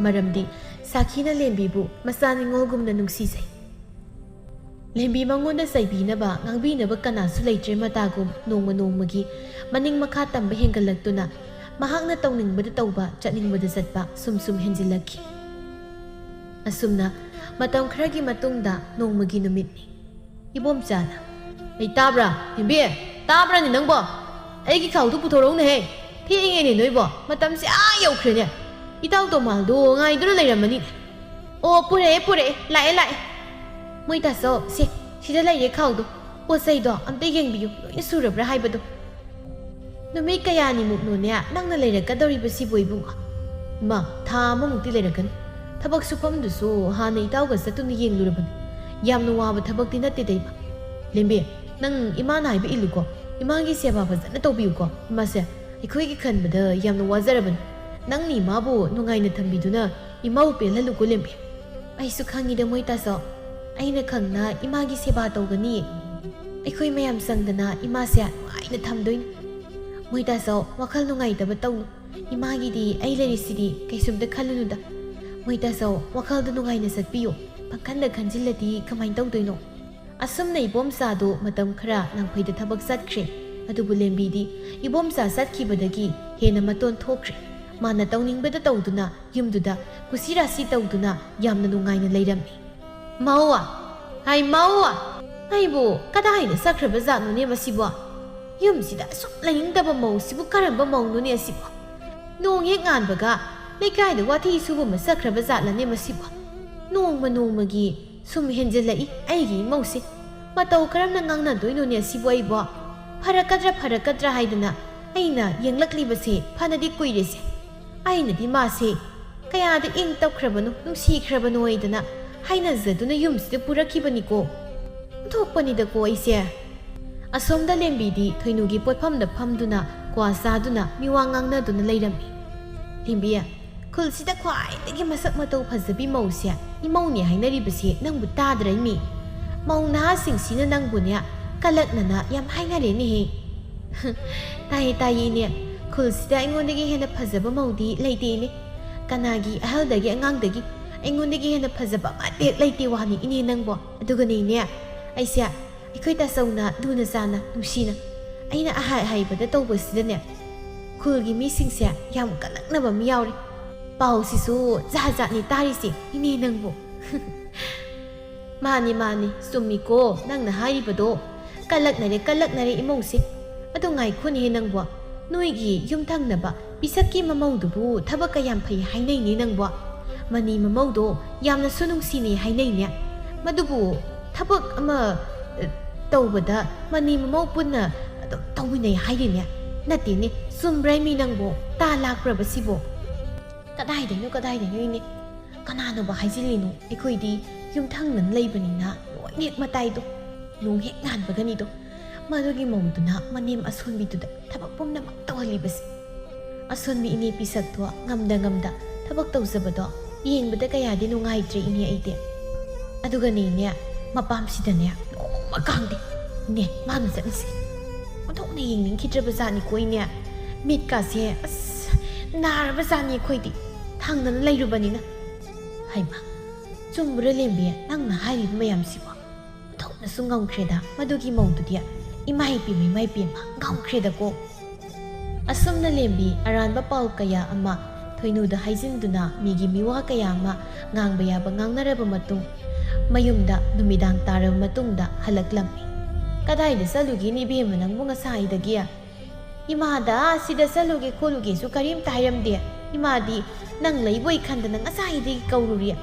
ꯃꯔꯝꯗꯤ ꯁꯥꯈꯤꯅ ꯂꯦꯝꯕꯤꯕꯨ ꯃꯆꯥ ꯅꯤꯉꯣꯜꯒꯨꯝꯅ ꯅꯨꯡꯁꯤꯖꯩ꯫ ꯂꯦꯝꯕꯤ ꯃꯉꯣꯟꯗ ꯆꯩꯕꯤꯅꯕ, ꯉꯥꯡꯕꯤꯅꯕ ꯀꯅꯥꯁꯨ ꯂꯩꯇ꯭ꯔꯦ꯫ ꯃꯇꯥꯒꯨꯝ ꯅꯣꯡꯃ ꯅꯣꯡꯃꯒꯤ ꯃꯅꯤꯡ ꯃꯈꯥ ꯇꯝꯕ ꯍꯦꯟꯒꯠꯂꯛꯇꯨꯅ ꯃꯍꯥꯛꯅ ꯇꯧꯅꯤꯡꯕꯗ ꯇꯧꯕ, ꯆꯠꯅꯤꯡꯕꯗ ꯆꯠꯄ ꯁꯨꯝ ꯁꯨꯝ ꯍꯦꯟꯖꯤꯜꯂꯛꯈꯤ꯫ ꯑꯁꯨꯝꯅ ꯃꯇꯝ ꯈꯔꯒꯤ ꯃꯇꯨꯡꯗ ꯅꯣꯡꯃꯒꯤ ꯅꯨꯃꯤꯠꯅꯤ꯫ ꯏꯕꯣꯝꯆꯥꯅ, "ꯑꯩ ꯇꯥꯕ꯭ꯔꯥ? ꯂꯦꯝꯕꯤ, ꯇꯥꯕ꯭ꯔꯥꯅꯦ ꯅꯪꯕꯣ? ꯑꯩꯒꯤ ꯈꯥꯎꯗꯨ ꯄꯨꯊꯣꯔꯛꯎꯅꯦꯍꯦ꯫ ꯊꯦꯡꯉꯦꯅꯦ ꯅꯣꯏꯕꯣ, ꯃꯇꯝꯁꯦ ꯑꯥ ꯌꯧꯈ꯭ꯔꯦꯅꯦ꯫ ꯏꯇꯥꯎ ꯇꯣꯃꯥꯜꯗꯣ ꯉꯥꯏꯗꯨꯅ ꯂꯩꯔꯝꯃꯅꯤꯅꯦ꯫ ꯑꯣ, ꯄꯨꯔꯛꯑꯦ, ꯄꯨꯔꯛꯑꯦ, ꯂꯥꯛꯑꯦ, ꯂꯥꯛꯑꯦ꯫ ꯃꯣꯏ ꯇꯥꯆꯧ, ꯁꯦ, ꯁꯤꯗ ꯂꯩꯔꯦ ꯈꯥꯎꯗꯣ꯫ ꯄꯣꯠ ꯆꯩꯗꯣ ꯑꯝꯇ ꯌꯦꯡꯕꯤꯌꯨ, ꯂꯣꯏꯅ ꯁꯨꯔꯕ꯭ꯔꯥ ꯍꯥꯏꯕꯗꯣ꯫ ꯅꯨꯃꯤꯠ ꯀꯌꯥꯅꯤꯃꯨꯛꯅꯣꯅꯦ ꯅꯪꯅ ꯂꯩꯔꯛꯀꯗꯧꯔꯤꯕꯁꯤꯕꯨ ꯏꯕꯨꯡꯉꯣ?" "ꯏꯃꯥ, ꯊꯥ ꯑꯃꯃꯨꯛꯇꯤ ꯂꯩꯔꯛꯀꯅꯤ꯫ ꯊꯕꯛ ꯁꯨꯐꯝꯗꯨꯁꯨ ꯍꯥꯟꯅ ꯏꯇꯥꯎꯒ ꯆꯠꯇꯨꯅ ꯌꯦꯡꯂꯨꯔꯕꯅꯤ꯫ ꯌꯥꯝꯅ ꯋꯥꯕ ꯊꯕꯛꯇꯤ ꯅꯠꯇꯦꯗ ꯏꯃꯥ꯫ ꯂꯦꯝꯕꯤ, ꯅꯪ ꯏꯃꯥꯅ ꯍꯥꯏꯕ ꯏꯜꯂꯨꯀꯣ꯫ ꯏꯃꯥꯒꯤ ꯁꯦꯕꯥ ꯐꯖꯅ ꯇꯧꯕꯤꯌꯨꯀꯣ꯫ ꯏꯃꯥꯁꯦ ꯑꯩꯈꯣꯏꯒꯤ ꯈꯟꯕꯗ ꯌꯥꯝꯅ ꯋꯥꯖꯔꯕꯅꯤ꯫ ꯅꯪꯅ ꯏꯃꯥꯕꯨ ꯅꯨꯡꯉꯥꯏꯅ ꯊꯝꯕꯤꯗꯨꯅ ꯏꯃꯥꯕꯨ ꯄꯦꯜꯍꯜꯂꯨꯀꯣ ꯂꯦꯝꯕꯤ꯫" "ꯑꯩꯁꯨ ꯈꯪꯉꯤꯗ ꯃꯣꯏ ꯇꯥꯆꯧ꯫ ꯑꯩꯅ ꯈꯪꯅ ꯏꯃꯥꯒꯤ ꯁꯦꯕꯥ ꯇꯧꯒꯅꯤ꯫ ꯑꯩꯈꯣꯏ ꯃꯌꯥꯝ ꯆꯪꯗꯅ ꯏꯃꯥꯁꯦ ꯅꯨꯡꯉꯥꯏꯅ ꯊꯝꯗꯣꯏꯅꯤ꯫ ꯃꯣꯏ ꯇꯥꯆꯧ, ꯋꯥꯈꯜ ꯅꯨꯡꯉꯥꯏꯇꯕ ꯇꯧꯅꯨ꯫ ꯏꯃꯥꯒꯤꯗꯤ ꯑꯩ ꯂꯩꯔꯤꯁꯤꯗꯤ, ꯀꯩꯁꯨꯝꯇ ꯈꯜꯂꯨꯅꯨꯗ꯫ ꯃꯣꯏ ꯇꯥꯆꯧ, ꯋꯥꯈꯜꯗꯣ ꯅꯨꯡꯉꯥꯏꯅ ꯆꯠꯄꯤꯌꯨ꯫ ꯄꯪꯈꯟꯗ ꯈꯟꯖꯤꯜꯂꯗꯤ ꯀꯃꯥꯏꯅ ꯇꯧꯗꯣꯏꯅꯣ?" ꯑꯁꯨꯝꯅ ꯏꯕꯣꯝꯆꯥꯗꯨ ꯃꯇꯝ ꯈꯔ ꯂꯥꯡꯐꯩꯗ ꯊꯕꯛ ꯆꯠꯈ꯭ꯔꯦ꯫ ꯑꯗꯨꯕꯨ ꯂꯦꯝꯕꯤꯗꯤ ꯏꯕꯣꯝꯆꯥ ꯆꯠꯈꯤꯕꯗꯒꯤ ꯍꯦꯟꯅ ꯃꯇꯣꯟ ꯊꯣꯛꯈ꯭ꯔꯦ꯫ ꯃꯥꯅ ꯇꯧꯅꯤꯡꯕꯗ ꯇꯧꯗꯨꯅ, ꯌꯨꯝꯗꯨꯗ ꯀꯨꯁꯤ ꯔꯥꯁꯤ ꯇꯧꯗꯨꯅ ꯌꯥꯝꯅ ꯅꯨꯡꯉꯥꯏꯅ ꯂꯩꯔꯝꯃꯤ꯫ "ꯃꯧ! ꯍꯥꯏ ꯃꯧ! ꯑꯩꯕꯨ ꯀꯗꯥꯏꯗ ꯆꯠꯈ꯭ꯔꯕ ꯖꯥꯠꯅꯣꯅꯦ ꯃꯁꯤꯕꯣ? ꯌꯨꯝꯁꯤꯗ ꯑꯁꯨꯛ ꯂꯩꯅꯤꯡꯗꯕ ꯃꯧꯁꯤꯕꯨ ꯀꯔꯝꯕ ꯃꯧꯅꯣꯅꯦ ꯑꯁꯤꯕꯣ? ꯅꯣꯡ ꯍꯦꯛ ꯉꯥꯟꯕꯒ ꯂꯩꯀꯥꯏꯗ ꯋꯥꯊꯤ ꯁꯨꯕ ꯑꯃ ꯆꯠꯈ꯭ꯔꯕ ꯖꯥꯠꯂꯅꯦ ꯃꯁꯤꯕꯣ? ꯅꯣꯡꯃ ꯅꯣꯡꯃꯒꯤ ꯁꯨꯝ ꯍꯦꯟꯖꯤꯜꯂꯛꯏ ꯑꯩꯒꯤ ꯏꯃꯧꯁꯦ꯫ ꯃꯇꯧ ꯀꯔꯝꯅ ꯉꯥꯡꯅꯗꯣꯏꯅꯣꯅꯦ ꯑꯁꯤꯕꯨ ꯑꯩꯕꯣ? ꯐꯔꯛꯀꯗ꯭ꯔꯥ ꯐꯔꯛꯀꯗ꯭ꯔꯥ ꯍꯥꯏꯗꯅ ꯑꯩꯅ ꯌꯦꯡꯂꯛꯂꯤꯕꯁꯦ ꯐꯅꯗꯤ ꯀꯨꯏꯔꯦꯁꯦ꯫ ꯑꯩꯅꯗꯤ ꯃꯥꯁꯦ ꯀꯌꯥꯗ ꯏꯪ ꯇꯞꯈ꯭ꯔꯕꯅꯣ, ꯅꯨꯡꯁꯤꯈ꯭ꯔꯕꯅꯣ ꯍꯥꯏꯗꯅ ꯍꯥꯏꯅꯖꯗꯨꯅ ꯌꯨꯝꯁꯤꯗ ꯄꯨꯔꯛꯈꯤꯕꯅꯤꯀꯣ꯫ ꯑꯣꯟꯊꯣꯛꯄꯅꯤꯗꯀꯣ ꯑꯩꯁꯦ꯫" ꯑꯁꯣꯝꯗ ꯂꯦꯝꯕꯤꯗꯤ ꯊꯣꯏꯅꯨꯒꯤ ꯄꯣꯠꯐꯝꯗ ꯐꯝꯗꯨꯅ ꯀ꯭ꯋꯥ ꯆꯥꯗꯨꯅ ꯃꯤꯋꯥ ꯉꯥꯡꯅꯗꯨꯅ ꯂꯩꯔꯝꯃꯤ꯫ "ꯂꯦꯝꯕꯤ, ꯈꯨꯜꯁꯤꯗ ꯈ꯭ꯋꯥꯏꯗꯒꯤ ꯃꯁꯛ ꯃꯇꯧ ꯐꯖꯕꯤ ꯃꯧꯁꯦ ꯏꯃꯧꯅꯦ ꯍꯥꯏꯅꯔꯤꯕꯁꯦ ꯅꯪꯕꯨ ꯇꯥꯗ꯭ꯔꯅꯤ? ꯃꯧ ꯅꯍꯥꯁꯤꯡꯁꯤꯅ ꯅꯪꯕꯨꯅꯦ ꯀꯂꯛꯅꯅ ꯌꯥꯝ ꯍꯥꯏꯅꯔꯦꯅꯦꯍꯦ꯫" "ꯇꯥꯏꯌꯦ, ꯇꯥꯏꯌꯦ, ꯏꯅꯦ꯫ ꯈꯨꯜꯁꯤꯗ ꯑꯩꯉꯣꯟꯗꯒꯤ ꯍꯦꯟꯅ ꯐꯖꯕ ꯃꯧꯗꯤ ꯂꯩꯇꯦ, ꯏꯅꯦ꯫ ꯀꯅꯥꯒꯤ ꯑꯍꯜꯗꯒꯤ ꯑꯉꯥꯡꯗꯒꯤ ꯑꯩꯉꯣꯟꯗꯒꯤ ꯍꯦꯟꯅ ꯐꯖꯕ ꯑꯃꯠꯇ ꯍꯦꯛ ꯂꯩꯇꯦ ꯋꯥꯅꯤ, ꯏꯅꯦ ꯅꯪꯕꯣ꯫ ꯑꯗꯨꯒꯅꯦ, ꯏꯅꯦ, ꯑꯩꯁꯦ ꯑꯩꯈꯣꯏ ꯇꯥꯆꯧꯅ ꯂꯨꯅ ꯆꯥꯅ ꯅꯨꯡꯁꯤꯅ ꯑꯩꯅ ꯑꯍꯥꯏ ꯍꯥꯏꯕꯗ ꯇꯧꯕꯁꯤꯗꯅꯦ, ꯈꯨꯜꯒꯤ ꯃꯤꯁꯤꯡꯁꯦ ꯌꯥꯝ ꯀꯜꯂꯛꯅꯕ ꯑꯃ ꯌꯥꯎꯔꯦ꯫ ꯄꯥꯎꯁꯤꯁꯨ ꯖꯥꯠ ꯖꯥꯠꯅꯤ ꯇꯥꯔꯤꯁꯦ, ꯏꯅꯦ ꯅꯪꯕꯨ꯫" "ꯃꯥꯅꯤ, ꯃꯥꯅꯤ, ꯆꯨꯝꯃꯤꯀꯣ ꯅꯪꯅ ꯍꯥꯏꯔꯤꯕꯗꯣ꯫ ꯀꯜꯂꯛꯅꯔꯦ, ꯀꯜꯂꯛꯅꯔꯦ ꯏꯃꯧꯁꯦ꯫ ꯑꯗꯨ ꯉꯥꯏꯈꯣꯅꯦꯍꯦ ꯅꯪꯕꯣ, ꯅꯣꯏꯒꯤ ꯌꯨꯝꯊꯪꯅꯕ ꯄꯤꯁꯛꯀꯤ ꯃꯃꯧꯗꯨꯕꯨ ꯊꯕꯛ ꯀꯌꯥꯝ ꯐꯩ ꯍꯥꯏꯅꯩꯅꯦ ꯅꯪꯕꯣ꯫ ꯃꯅꯤ ꯃꯃꯧꯗꯣ ꯌꯥꯝꯅꯁꯨ ꯅꯨꯡꯁꯤꯅꯩ ꯍꯥꯏꯅꯩꯅꯦ꯫ ꯃꯗꯨꯕꯨ ꯊꯕꯛ ꯑꯃ, ꯑ, ꯇꯧꯕꯗ ꯃꯅꯤ ꯃꯃꯧ ꯄꯨꯟꯅ ꯑꯗꯨꯝ ꯇꯧꯃꯤꯟꯅꯩ ꯍꯥꯏꯔꯤꯅꯦ꯫ ꯅꯠꯇꯦꯅꯦ, ꯆꯨꯝꯕ꯭ꯔꯥ ꯃꯤ ꯅꯪꯕꯣ? ꯇꯥ ꯂꯥꯛꯄ꯭ꯔꯕ ꯁꯤꯕꯣ?" "ꯀꯗꯥꯏꯗꯩꯅꯣ, ꯀꯗꯥꯏꯗꯩꯅꯣ ꯏꯅꯦ? ꯀꯅꯥꯅꯕꯨ ꯍꯥꯏꯖꯤꯜꯂꯤꯅꯣ? ꯑꯩꯈꯣꯏꯗꯤ ꯌꯨꯝꯊꯪꯅꯅ ꯂꯩꯕꯅꯤꯅ ꯂꯣꯏꯅ ꯍꯦꯛ ꯃꯇꯥꯏꯗꯣ꯫ ꯅꯣꯡ ꯍꯦꯛ ꯉꯥꯟꯕꯒꯅꯤꯗꯣ, ꯃꯗꯨꯒꯤ ꯃꯧꯗꯨꯅ ꯃꯅꯦꯝ ꯑꯁꯣꯟꯕꯤꯗꯨꯗ ꯊꯕꯛ ꯄꯨꯝꯅꯃꯛ ꯇꯧꯍꯜꯂꯤꯕꯁꯦ꯫ ꯑꯁꯣꯟꯕꯤ ꯏꯅꯦ ꯄꯤꯁꯛꯇꯣ ꯉꯝꯗ ꯉꯝꯗ ꯊꯕꯛ ꯇꯧꯖꯕꯗꯣ ꯌꯦꯡꯕꯗ ꯀꯌꯥꯗꯤ ꯅꯨꯡꯉꯥꯏꯇ꯭ꯔꯦ ꯏꯅꯦ ꯑꯩꯗꯤ꯫ ꯑꯗꯨꯒꯅꯦ ꯏꯅꯦ, ꯃꯄꯥꯝꯁꯤꯗꯅꯦ ꯅꯣꯡꯃ ꯀꯥꯡꯗꯦ ꯏꯅꯦ ꯃꯥꯅ ꯆꯠꯂꯤꯁꯦ꯫ ꯑꯣꯟꯊꯣꯛꯅ ꯌꯦꯡꯅꯤꯡꯈꯤꯗ꯭ꯔꯕ ꯖꯥꯠꯅꯤꯀꯣ ꯏꯅꯦ꯫ ꯃꯤꯠꯀꯥꯁꯦ ꯑꯁ ꯅꯥꯔꯕ ꯖꯥꯠꯅꯤ ꯑꯩꯈꯣꯏꯗꯤ ꯊꯪꯅꯅ ꯂꯩꯔꯨꯕꯅꯤꯅ꯫" "ꯍꯩꯃꯥ, ꯆꯨꯝꯕ꯭ꯔꯥ ꯂꯦꯝꯕꯤ ꯅꯪꯅ ꯍꯥꯏꯔꯤꯕ ꯃꯌꯥꯝꯁꯤꯕꯣ? ꯑꯣꯟꯊꯣꯛꯅꯁꯨ ꯉꯝꯈ꯭ꯔꯦꯗ ꯃꯗꯨꯒꯤ ꯃꯧꯗꯨꯗꯤ꯫ ꯏꯃꯥꯏ ꯄꯦꯝꯃ, ꯏꯃꯥꯏ ꯄꯦꯝꯃ, ꯉꯝꯈ꯭ꯔꯦꯗꯀꯣ꯫" ꯑꯁꯨꯝꯅ ꯂꯦꯝꯕꯤ ꯑꯔꯥꯟꯕ ꯄꯥꯎ ꯀꯌꯥ ꯑꯃ ꯊꯣꯏꯅꯨꯗ ꯍꯥꯏꯖꯤꯟꯗꯨꯅ ꯃꯤꯒꯤ ꯃꯤꯋꯥ ꯀꯌꯥ ꯑꯃ ꯉꯥꯡꯕ ꯌꯥꯕ ꯉꯥꯡꯅꯔꯕ ꯃꯇꯨꯡ, ꯃꯌꯨꯝꯗ ꯅꯨꯃꯤꯗꯥꯡ ꯇꯥꯔꯕ ꯃꯇꯨꯡꯗ ꯍꯜꯂꯛꯂꯝꯃꯤ꯫ "ꯀꯗꯥꯏꯗ ꯆꯠꯂꯨꯒꯦꯅꯦ ꯏꯕꯦꯝꯃ ꯅꯪꯕꯨ ꯉꯁꯥꯏꯗꯒꯤ?" "ꯏꯃꯥꯗ ꯁꯤꯗ ꯆꯠꯂꯨꯒꯦ ꯈꯣꯠꯂꯨꯒꯦꯁꯨ ꯀꯔꯤꯝꯇ ꯍꯥꯏꯔꯝꯗꯦ꯫ ꯏꯃꯥꯗꯤ ꯅꯪ ꯂꯩꯕꯣꯏ ꯈꯟꯗꯅ ꯉꯁꯥꯏꯗꯒꯤ ꯀꯧꯔꯨꯔꯤ꯫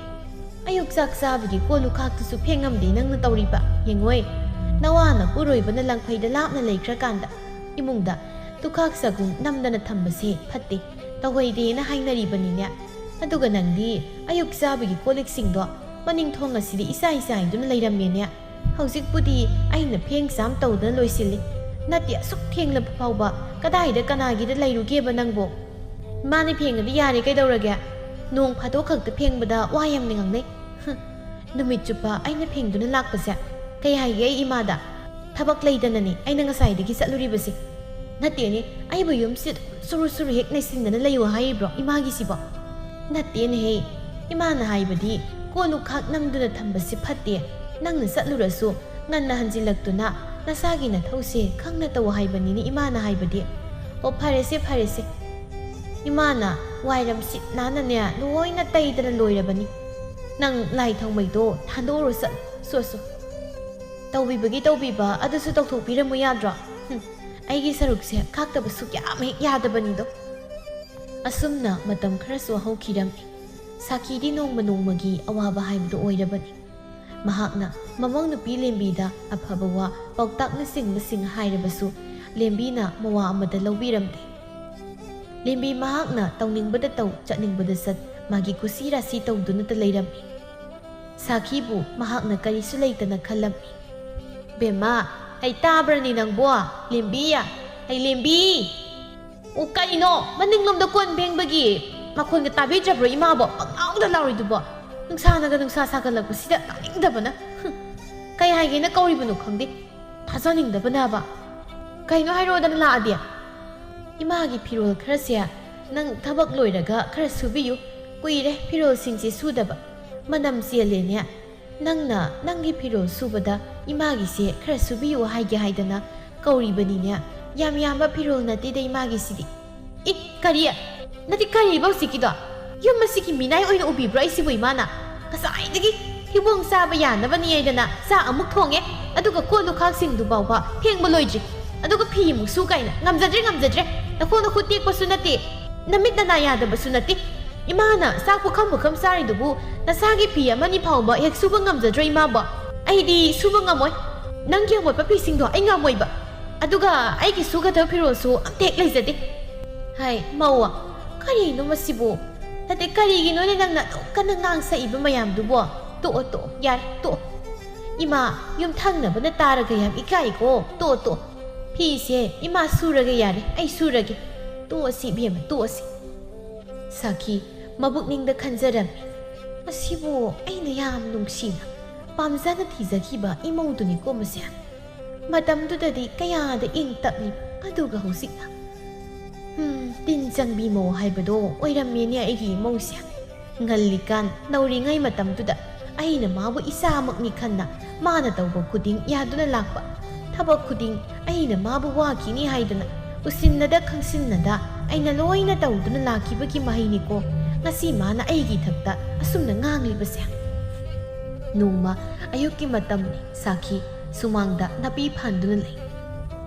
ꯑꯌꯨꯛ ꯆꯥꯛ ꯆꯥꯕꯒꯤ ꯀꯣꯜ ꯂꯨꯈꯥꯛꯇꯨꯁꯨ ꯐꯦꯡꯉꯝꯗꯦ ꯅꯪꯅ ꯇꯧꯔꯤꯕ꯫ ꯌꯦꯡꯉꯣꯏ, ꯅꯋꯥ ꯅꯄꯨꯔꯣꯏꯕꯅ ꯂꯪꯐꯩꯗ ꯂꯥꯞꯅ ꯂꯩꯈ꯭ꯔꯀꯥꯟꯗ ꯏꯃꯨꯡꯗ ꯇꯨꯈꯥꯛ ꯆꯒꯨꯝ ꯅꯝꯗꯅ ꯊꯝꯕꯁꯦ ꯐꯠꯇꯦ, ꯇꯧꯍꯩꯗꯦꯅ ꯍꯥꯏꯅꯔꯤꯕꯅꯤꯅꯦ꯫ ꯑꯗꯨꯒ ꯅꯪꯗꯤ ꯑꯌꯨꯛ ꯆꯥꯕꯒꯤ ꯀꯣꯜ ꯂꯤꯛꯁꯤꯡꯗꯣ ꯃꯅꯤꯡ ꯊꯣꯡ ꯑꯁꯤꯗ ꯏꯆꯥꯏ ꯆꯥꯏꯗꯨꯅ ꯂꯩꯔꯝꯃꯦꯅꯦ꯫ ꯍꯧꯖꯤꯛꯄꯨꯗꯤ ꯑꯩꯅ ꯐꯦꯡ ꯆꯥꯝ ꯇꯧꯗꯅ ꯂꯣꯏꯁꯤꯜꯂꯤ꯫ ꯅꯠꯇꯦ, ꯑꯁꯨꯛ ꯊꯦꯡꯂꯕ ꯐꯥꯎꯕ ꯀꯗꯥꯏꯗ ꯀꯅꯥꯒꯤꯗ ꯂꯩꯔꯨꯒꯦꯕ ꯅꯪꯕꯣ?" "ꯏꯃꯥꯅ ꯐꯦꯡꯉꯗꯤ ꯌꯥꯔꯦ, ꯀꯩꯗꯧꯔꯒꯦ? ꯅꯣꯡ ꯐꯥꯗꯣꯛ ꯈꯛꯇ ꯐꯦꯡꯕꯗ ꯋꯥ ꯌꯥꯝꯅ ꯉꯥꯡꯅꯩ꯫ ꯍꯨꯝ, ꯅꯨꯃꯤꯠ ꯆꯨꯞꯄ ꯑꯩꯅ ꯐꯦꯡꯗꯨꯅ ꯂꯥꯛꯄꯁꯦ ꯀꯩ ꯍꯥꯏꯒꯦ ꯑꯩ ꯏꯃꯥꯗ? ꯊꯕꯛ ꯂꯩꯗꯅꯅꯦ ꯑꯩꯅ ꯉꯁꯥꯏꯗꯒꯤ ꯆꯠꯂꯨꯔꯤꯕꯁꯦ꯫ ꯅꯠꯇꯦꯅꯦ, ꯑꯩꯕꯨ ꯌꯨꯝꯁꯤꯗ ꯁꯨꯔꯨ ꯁꯨꯔꯨ ꯍꯦꯛ ꯅꯩꯁꯤꯟꯗꯅ ꯂꯩꯌꯨ ꯍꯥꯏꯔꯤꯕ꯭ꯔꯣ ꯏꯃꯥꯒꯤꯁꯤꯕꯣ?" "ꯅꯠꯇꯦꯅꯦꯍꯦ, ꯏꯃꯥꯅ ꯍꯥꯏꯕꯗꯤ ꯀꯣꯜ ꯂꯨꯈꯥꯛ ꯅꯝꯗꯨꯅ ꯊꯝꯕꯁꯤ ꯐꯠꯇꯦ꯫ ꯅꯪꯅ ꯆꯠꯂꯨꯔꯁꯨ ꯉꯟꯅ ꯍꯟꯖꯤꯜꯂꯛꯇꯨꯅ ꯅꯁꯥꯒꯤ ꯅꯊꯧꯁꯦ ꯈꯪꯅ ꯇꯧ ꯍꯥꯏꯕꯅꯤꯅꯦ ꯏꯃꯥꯅ ꯍꯥꯏꯕꯗꯤ꯫ ꯑꯣ, ꯐꯔꯦꯁꯦ, ꯐꯔꯦꯁꯦ꯫ ꯏꯃꯥꯅ ꯋꯥꯏꯔꯝ ꯁꯤꯠ ꯅꯥꯟꯅꯅꯦ ꯂꯣꯏꯅ ꯇꯩꯗꯅ ꯂꯣꯏꯔꯕꯅꯤ꯫ ꯅꯪ ꯂꯥꯏ ꯊꯥꯎꯃꯩꯗꯣ ꯊꯥꯟꯗꯣꯛꯎꯔꯣ ꯆꯠꯂꯣ, ꯁꯣ, ꯁꯣ꯫ ꯇꯧꯕꯤꯕꯒꯤ ꯇꯧꯕꯤꯕ ꯑꯗꯨꯁꯨ ꯇꯧꯊꯣꯛꯄꯤꯔꯝꯃꯨ ꯌꯥꯗ꯭ꯔꯣ? ꯍꯨꯝ, ꯑꯩꯒꯤ ꯁꯔꯨꯛꯁꯦ ꯈꯥꯛꯇꯕ ꯁꯨꯛꯌꯥ ꯍꯦꯛ ꯌꯥꯗꯕꯅꯤꯗꯣ꯫" ꯑꯁꯨꯝꯅ ꯃꯇꯝ ꯈꯔꯁꯨ ꯍꯧꯈꯤꯔꯝꯃꯤ꯫ ꯁꯥꯈꯤꯗꯤ ꯅꯣꯡꯃ ꯅꯣꯡꯃꯒꯤ ꯑꯋꯥꯕ ꯍꯥꯏꯕꯗꯨ ꯑꯣꯏꯔꯕꯅꯤ꯫ ꯃꯍꯥꯛꯅ ꯃꯃꯧ ꯅꯨꯄꯤ ꯂꯦꯝꯕꯤꯗ ꯑꯐꯕ ꯋꯥ, ꯄꯥꯎꯇꯥꯛꯅꯆꯤꯡꯕꯁꯤꯡ ꯍꯥꯏꯔꯕꯁꯨ ꯂꯦꯝꯕꯤꯅ ꯃꯋꯥ ꯑꯃꯗ ꯂꯧꯕꯤꯔꯝꯗꯦ꯫ ꯂꯦꯝꯕꯤ ꯃꯍꯥꯛꯅ ꯇꯧꯅꯤꯡꯕꯗ ꯇꯧ, ꯆꯠꯅꯤꯡꯕꯗ ꯆꯠ, ꯃꯥꯒꯤ ꯀꯨꯁꯤ ꯔꯥꯁꯤ ꯇꯧꯗꯨꯅꯇ ꯂꯩꯔꯝꯃꯤ꯫ ꯁꯥꯈꯤꯕꯨ ꯃꯍꯥꯛꯅ ꯀꯔꯤꯁꯨ ꯂꯩꯇꯅ ꯈꯜꯂꯝꯃꯤ꯫ "ꯕꯦꯝꯃ, ꯑꯩ ꯇꯥꯕ꯭ꯔꯅꯤ ꯅꯪꯕꯣ? ꯂꯦꯝꯕꯤ, ꯑꯩ ꯂꯦꯝꯕꯤ!" "ꯑꯣ, ꯀꯩꯅꯣ? ꯃꯅꯤꯡꯂꯣꯝꯗ ꯀꯣꯟ ꯐꯦꯡꯕꯒꯤ ꯃꯈꯣꯟꯒ ꯇꯥꯕꯤꯗ꯭ꯔꯕ꯭ꯔꯣ ꯏꯃꯥꯕꯣ? ꯄꯪꯂꯥꯎꯗ ꯂꯥꯎꯔꯤꯗꯨꯕꯣ? ꯅꯨꯡꯁꯥꯅꯒ ꯅꯨꯡꯁꯥ ꯁꯥꯒꯠꯂꯛꯄꯁꯤꯗ ꯇꯥꯅꯤꯡꯗꯕꯅ꯫ ꯍꯨꯝ, ꯀꯩ ꯍꯥꯏꯒꯦꯅ ꯀꯧꯔꯤꯕꯅꯣ ꯈꯪꯗꯦ꯫ ꯊꯥꯖꯅꯤꯡꯗꯕꯅꯕ꯫ ꯀꯩꯅꯣ ꯍꯥꯏꯔꯛꯑꯣꯗꯅ ꯂꯥꯛꯑꯗꯤ?" "ꯏꯃꯥꯒꯤ ꯐꯤꯔꯣꯜ ꯈꯔꯁꯦ ꯅꯪ ꯊꯕꯛ ꯂꯣꯏꯔꯒ ꯈꯔ ꯁꯨꯕꯤꯌꯨ꯫ ꯀꯨꯏꯔꯦ ꯐꯤꯔꯣꯜꯁꯤꯡꯁꯦ ꯁꯨꯗꯕ꯫ ꯃꯅꯝ ꯆꯦꯜꯂꯦꯅꯦ꯫ ꯅꯪꯅ ꯅꯪꯒꯤ ꯐꯤꯔꯣꯜ ꯁꯨꯕꯗ ꯏꯃꯥꯒꯤꯁꯦ ꯈꯔ ꯁꯨꯕꯤꯌꯨ ꯍꯥꯏꯒꯦ ꯍꯥꯏꯗꯅ ꯀꯧꯔꯤꯕꯅꯤꯅꯦ꯫ ꯌꯥꯝ ꯌꯥꯝꯕ ꯐꯤꯔꯣꯜ ꯅꯠꯇꯦꯗ ꯏꯃꯥꯒꯤꯁꯤꯗꯤ꯫ ꯏ, ꯀꯔꯤ? ꯅꯠꯇꯦ, ꯀꯔꯤꯕ ꯍꯧꯖꯤꯛꯀꯤꯗꯣ? ꯌꯨꯝ ꯑꯁꯤꯒꯤ ꯃꯤꯅꯥꯏ ꯑꯣꯏꯅ ꯎꯕꯤꯕ꯭ꯔꯣ ꯑꯩꯁꯤꯕꯨ ꯏꯃꯥꯅ? ꯉꯁꯥꯏꯗꯒꯤ ꯊꯤꯕꯣꯡ ꯆꯥꯕ ꯌꯥꯅꯕꯅꯤ ꯍꯥꯏꯗꯅ ꯆꯥꯛ ꯑꯃꯨꯛ ꯊꯣꯡꯉꯦ, ꯑꯗꯨꯒ ꯀꯣꯜ ꯂꯨꯈꯥꯛꯁꯤꯡꯗꯨ ꯐꯥꯎꯕ ꯐꯦꯡꯕ ꯂꯣꯏꯗ꯭ꯔꯤ꯫ ꯑꯗꯨꯒ ꯐꯤ ꯑꯃꯨꯛ ꯁꯨ ꯀꯥꯏꯅ꯫ ꯉꯝꯖꯗ꯭ꯔꯦ, ꯉꯝꯖꯗ꯭ꯔꯦ꯫ ꯅꯈꯣꯡ ꯅꯈꯨꯠ ꯇꯦꯛꯄꯁꯨ ꯅꯠꯇꯦ, ꯅꯃꯤꯠ ꯅꯅꯥ ꯌꯥꯗꯕꯁꯨ ꯅꯠꯇꯦ꯫ ꯏꯃꯥꯅ ꯆꯥꯛ ꯄꯨꯈꯝ ꯄꯨꯈꯝ ꯆꯥꯔꯤꯗꯨꯕꯨ ꯅꯁꯥꯒꯤ ꯐꯤ ꯑꯃꯅꯤ ꯐꯥꯎꯕ ꯍꯦꯛ ꯁꯨꯕ ꯉꯝꯖꯗ꯭ꯔꯣ ꯏꯃꯥꯕꯣ? ꯑꯩꯗꯤ ꯁꯨꯕ ꯉꯝꯃꯣꯏ꯫ ꯅꯪꯒꯤ ꯑꯃꯣꯠꯄ ꯐꯤꯁꯤꯡꯗꯣ ꯑꯩ ꯉꯝꯃꯣꯏꯕ꯫ ꯑꯗꯨꯒ ꯑꯩꯒꯤ ꯁꯨꯒꯗꯕ ꯐꯤꯔꯣꯜꯁꯨ ꯑꯝꯇ ꯍꯦꯛ ꯂꯩꯖꯗꯦ꯫ ꯍꯥꯏ, ꯃꯧ, ꯀꯔꯤꯅꯣ ꯃꯁꯤꯕꯨ? ꯅꯠꯇꯦ, ꯀꯔꯤꯒꯤꯅꯣꯅꯦ ꯅꯪꯅ ꯑꯗꯨꯛ ꯀꯟꯅ ꯉꯥꯡꯁꯛꯏꯕ ꯃꯌꯥꯝꯗꯨꯕꯣ? ꯇꯣꯛꯑꯣ, ꯇꯣꯛꯑꯣ, ꯌꯥꯔꯦ, ꯇꯣꯛꯑꯣ꯫ ꯏꯃꯥ, ꯌꯨꯝꯊꯪꯅꯕꯅ ꯇꯥꯔꯒ ꯌꯥꯝ ꯏꯀꯥꯏꯀꯣ꯫ ꯇꯣꯛꯑꯣ, ꯇꯣꯛꯑꯣ꯫ ꯐꯤꯁꯦ ꯏꯃꯥ ꯁꯨꯔꯒꯦ ꯌꯥꯔꯦ, ꯑꯩ ꯁꯨꯔꯒꯦ꯫ ꯇꯣꯛꯑꯁꯤ ꯏꯕꯦꯝꯃ, ꯇꯣꯛꯑꯁꯤ꯫ ꯁꯥꯈꯤ ꯃꯕꯨꯛꯅꯤꯡꯗ ꯈꯟꯖꯔꯝꯃꯤ, "ꯃꯁꯤꯕꯨ ꯑꯩꯅ ꯌꯥꯝ ꯅꯨꯡꯁꯤꯅ, ꯄꯥꯝꯖꯅ ꯊꯤꯖꯈꯤꯕ ꯏꯃꯧꯗꯨꯅꯤꯀꯣ ꯃꯁꯦ꯫ ꯃꯇꯝꯗꯨꯗꯗꯤ ꯀꯌꯥꯗ ꯏꯪ ꯇꯞꯂꯤꯕ, ꯑꯗꯨꯒ ꯍꯧꯖꯤꯛꯅ, ꯍꯝ, ꯇꯤꯟ ꯆꯪꯕꯤ ꯃꯧ ꯍꯥꯏꯕꯗꯣ ꯑꯣꯏꯔꯝꯃꯦꯅꯦ ꯑꯩꯒꯤ ꯏꯃꯧꯁꯦ꯫ ꯉꯜꯂꯤꯀꯥꯟ, ꯅꯧꯔꯤꯉꯩ ꯃꯇꯝꯗꯨꯗ ꯑꯩꯅ ꯃꯥꯕꯨ ꯏꯆꯥꯃꯛꯅꯤ ꯈꯟꯅ ꯃꯥꯅ ꯇꯧꯕ ꯈꯨꯗꯤꯡ ꯌꯥꯗꯨꯅ ꯂꯥꯛꯄ, ꯊꯕꯛ ꯈꯨꯗꯤꯡ ꯑꯩꯅ ꯃꯥꯕꯨ ꯋꯥꯈꯤꯅꯤ ꯍꯥꯏꯗꯅ ꯎꯁꯤꯟꯅꯗ ꯈꯪꯁꯤꯟꯅꯗ ꯑꯩꯅ ꯂꯣꯏꯅ ꯇꯧꯗꯨꯅ ꯂꯥꯛꯈꯤꯕꯒꯤ ꯃꯍꯩꯅꯤꯀꯣ ꯉꯁꯤ ꯃꯥꯅ ꯑꯩꯒꯤ ꯏꯊꯛꯇ ꯑꯁꯨꯝꯅ ꯉꯥꯡꯂꯤꯕꯁꯦ꯫" ꯅꯣꯡꯃ ꯑꯌꯨꯛꯀꯤ ꯃꯇꯝꯅꯤ, ꯁꯥꯈꯤ ꯁꯨꯃꯥꯡꯗ ꯅꯥꯄꯤ ꯐꯥꯟꯗꯨꯅ ꯂꯩ꯫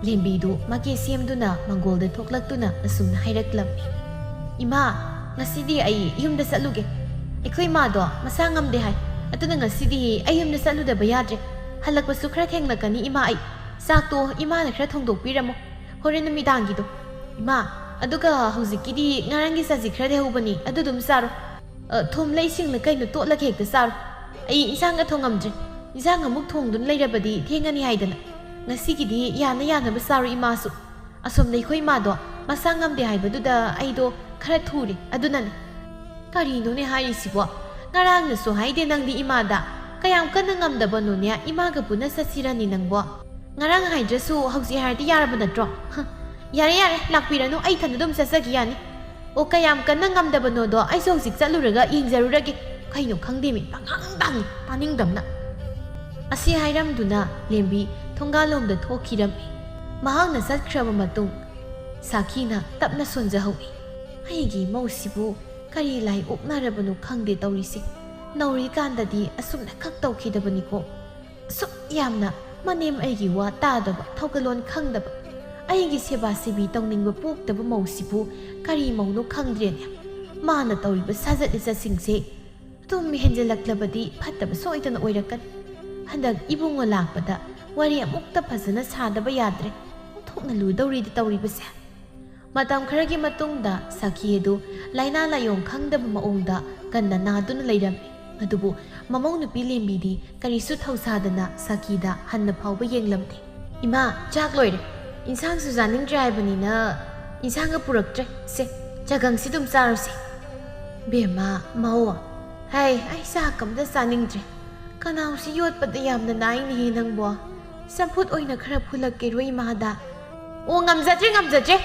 ꯂꯦꯝꯕꯤꯗꯨ ꯃꯀꯦ ꯁꯦꯝꯗꯨꯅ ꯃꯪꯒꯣꯜꯗ ꯊꯣꯛꯂꯛꯇꯨꯅ ꯑꯁꯨꯝꯅ ꯍꯥꯏꯔꯛꯂꯝꯃꯤ, "ꯏꯃꯥ, ꯉꯁꯤꯗꯤ ꯑꯩ ꯌꯨꯝꯗ ꯆꯠꯂꯨꯒꯦ꯫ ꯑꯩꯈꯣꯏ ꯏꯃꯥꯗꯣ ꯃꯁꯥ ꯉꯝꯗꯦ ꯍꯥꯏ, ꯑꯗꯨꯅ ꯉꯁꯤꯗꯤ ꯑꯩ ꯌꯨꯝꯗ ꯆꯠꯂꯨꯗꯕ ꯌꯥꯗ꯭ꯔꯦ꯫ ꯍꯜꯂꯛꯄꯁꯨ ꯈꯔ ꯊꯦꯡꯂꯛꯀꯅꯤ ꯏꯃꯥ ꯑꯩ꯫ ꯆꯥꯛꯇꯣ ꯏꯃꯥꯅ ꯈꯔ ꯊꯣꯡꯗꯣꯛꯄꯤꯔꯝꯃꯣ ꯍꯣꯔꯦꯟ ꯅꯨꯃꯤꯗꯥꯡꯒꯤꯗꯣ꯫ ꯏꯃꯥ, ꯑꯗꯨꯒ ꯍꯧꯖꯤꯛꯀꯤꯗꯤ ꯉꯔꯥꯡꯒꯤ ꯆꯥꯖꯤꯛ ꯈꯔ ꯂꯩꯍꯧꯕꯅꯤ, ꯑꯗꯨ ꯑꯗꯨꯝ ꯆꯥꯔꯣ꯫ ꯑ, ꯊꯨꯝ ꯂꯩꯁꯤꯡꯅ ꯀꯩꯅꯣ ꯇꯣꯠꯂꯒ ꯍꯦꯛꯇ ꯆꯥꯔꯣ꯫ ꯑꯩ ꯏꯟꯁꯥꯡꯒ ꯊꯣꯡꯉꯝꯗ꯭ꯔꯦ꯫ ꯏꯟꯁꯥꯡ ꯑꯃꯨꯛ ꯊꯣꯡꯗꯨꯅ ꯂꯩꯔꯕꯗꯤ ꯊꯦꯡꯉꯅꯤ ꯍꯥꯏꯗꯅ꯫ ꯉꯁꯤꯒꯤꯗꯤ ꯌꯥꯅ ꯌꯥꯅꯕ ꯆꯥꯔꯣ ꯏꯃꯥꯁꯨ꯫ ꯑꯁꯣꯝꯗ ꯑꯩꯈꯣꯏ ꯏꯃꯥꯗꯣ ꯃꯁꯥ ꯉꯝꯗꯦ ꯍꯥꯏꯕꯗꯨꯗ ꯑꯩꯗꯣ ꯈꯔ ꯊꯨꯔꯦ, ꯑꯗꯨꯅꯅꯦ꯫" "ꯀꯔꯤꯅꯣꯅꯦ ꯍꯥꯏꯔꯤꯁꯤꯕꯣ? ꯉꯔꯥꯡꯅꯁꯨ ꯍꯥꯏꯗꯦ ꯅꯪꯗꯤ ꯏꯃꯥꯗ꯫ ꯀꯌꯥꯝ ꯀꯟꯅ ꯉꯝꯗꯕꯅꯣꯅꯦ ꯏꯃꯥꯒ ꯄꯨꯟꯅ ꯆꯠꯁꯤꯔꯅꯤ ꯅꯪꯕꯣ? ꯉꯔꯥꯡ ꯍꯥꯏꯗ꯭ꯔꯁꯨ ꯍꯧꯖꯤꯛ ꯍꯥꯏꯔꯗꯤ ꯌꯥꯔꯕ ꯅꯠꯇ꯭ꯔꯣ? ꯍ, ꯌꯥꯔꯦ, ꯌꯥꯔꯦ, ꯂꯥꯛꯄꯤꯔꯅꯨ, ꯑꯩ ꯏꯊꯟꯗ ꯑꯗꯨꯝ ꯆꯠꯆꯒꯦ ꯌꯥꯅꯤ꯫ ꯑꯣ, ꯀꯌꯥꯝ ꯀꯟꯅ ꯉꯝꯗꯕꯅꯣꯗꯣ ꯑꯩꯁꯨ ꯍꯧꯖꯤꯛ ꯆꯠꯂꯨꯔꯒ ꯌꯦꯡꯖꯔꯨꯔꯒꯦ꯫ ꯀꯩꯅꯣ ꯈꯪꯗꯦꯃꯤ, ꯄꯪꯉꯥꯡ ꯉꯥꯡꯉꯤ, ꯇꯥꯅꯤꯡꯗꯕꯅ꯫" ꯑꯁꯤ ꯍꯥꯏꯔꯝꯗꯨꯅ ꯂꯦꯝꯕꯤ ꯊꯣꯡꯒꯥꯜꯂꯣꯝꯗ ꯊꯣꯛꯈꯤꯔꯝꯃꯤ꯫ ꯃꯍꯥꯛꯅ ꯆꯠꯈ꯭ꯔꯕ ꯃꯇꯨꯡ ꯁꯥꯈꯤꯅ ꯇꯞꯅ ꯁꯣꯟꯖꯍꯧꯏ꯫ "ꯑꯩꯒꯤ ꯏꯃꯧꯁꯤꯕꯨ ꯀꯔꯤ ꯂꯥꯏ ꯑꯣꯛꯅꯔꯕꯅꯣ ꯈꯪꯗꯦ ꯇꯧꯔꯤꯁꯦ꯫ ꯅꯧꯔꯤꯀꯥꯟꯗꯗꯤ ꯑꯁꯨꯝꯅ ꯈꯛ ꯇꯧꯈꯤꯗꯕꯅꯤꯀꯣ꯫ ꯑꯁꯨꯛ ꯌꯥꯝꯅ ꯃꯅꯦꯝ ꯑꯩꯒꯤ ꯋꯥ ꯇꯥꯗꯕ, ꯊꯧꯒꯜꯂꯣꯟ ꯈꯪꯗꯕ, ꯑꯩꯒꯤ ꯁꯦꯕꯥ ꯁꯦꯕꯤ ꯇꯧꯅꯤꯡꯕ ꯄꯣꯛꯇꯕ ꯃꯧꯁꯤꯕꯨ ꯀꯔꯤ ꯃꯧꯅꯣ ꯈꯪꯗ꯭ꯔꯦꯅꯦ꯫ ꯃꯥꯅ ꯇꯧꯔꯤꯕ ꯁꯥꯖꯠ ꯂꯤꯆꯠꯁꯤꯡꯁꯦ ꯑꯗꯨꯝ ꯍꯦꯟꯖꯜꯂꯛꯂꯕꯗꯤ ꯐꯠꯇꯕ ꯁꯣꯏꯗꯅ ꯑꯣꯏꯔꯛꯀꯅꯤ꯫ ꯍꯟꯗꯛ ꯏꯕꯨꯡꯉꯣ ꯂꯥꯛꯄꯗ ꯋꯥꯔꯤ ꯑꯃꯨꯛꯇ ꯐꯖꯅ ꯁꯥꯗꯕ ꯌꯥꯗ꯭ꯔꯦ꯫ ꯑꯣꯟꯊꯣꯛꯅ ꯂꯨꯗꯧꯔꯤꯗ ꯇꯧꯔꯤꯕꯁꯦ"꯫ ꯃꯇꯝ ꯈꯔꯒꯤ ꯃꯇꯨꯡꯗ ꯁꯥꯈꯤ ꯑꯗꯨ ꯂꯥꯏꯅꯥ ꯂꯥꯏꯌꯣꯡ ꯈꯪꯗꯕ ꯃꯑꯣꯡꯗ ꯀꯟꯅ ꯅꯥꯗꯨꯅ ꯂꯩꯔꯝꯃꯤ꯫ ꯑꯗꯨꯕꯨ ꯃꯃꯧ ꯅꯨꯄꯤ ꯂꯦꯝꯕꯤꯗꯤ ꯀꯔꯤꯁꯨ ꯊꯧꯁꯥꯗꯅ ꯁꯥꯈꯤꯗ ꯍꯟꯅ ꯐꯥꯎꯕ ꯌꯦꯡꯂꯝꯗꯦ꯫ "ꯏꯃꯥ, ꯆꯥꯛ ꯂꯣꯏꯔꯦ꯫ ꯏꯟꯁꯥꯡꯁꯨ ꯆꯥꯅꯤꯡꯗ꯭ꯔꯦ ꯍꯥꯏꯕꯅꯤꯅ ꯏꯟꯁꯥꯡꯒ ꯄꯨꯔꯛꯇ꯭ꯔꯦ꯫ ꯁꯦ, ꯆꯒꯪꯁꯤ ꯑꯗꯨꯝ ꯆꯥꯔꯣꯁꯦ"꯫ "ꯕꯦꯝꯃ, ꯃꯧ, ꯍꯥꯏ, ꯑꯩ ꯆꯥꯛ ꯑꯝꯇ ꯆꯥꯅꯤꯡꯗ꯭ꯔꯦ꯫ ꯀꯅꯥꯎꯁꯤ ꯌꯣꯠꯄꯗ ꯌꯥꯝꯅ ꯅꯥꯏꯅꯦꯍꯦ ꯅꯪꯕꯣ꯫ ꯆꯝꯐꯨꯠ ꯑꯣꯏꯅ ꯈꯔ ꯐꯨꯜꯂꯛꯀꯦꯔꯣ ꯏꯃꯥꯗ?" "ꯑꯣ, ꯉꯝꯖꯗ꯭ꯔꯦ, ꯉꯝꯖꯗ꯭ꯔꯦ꯫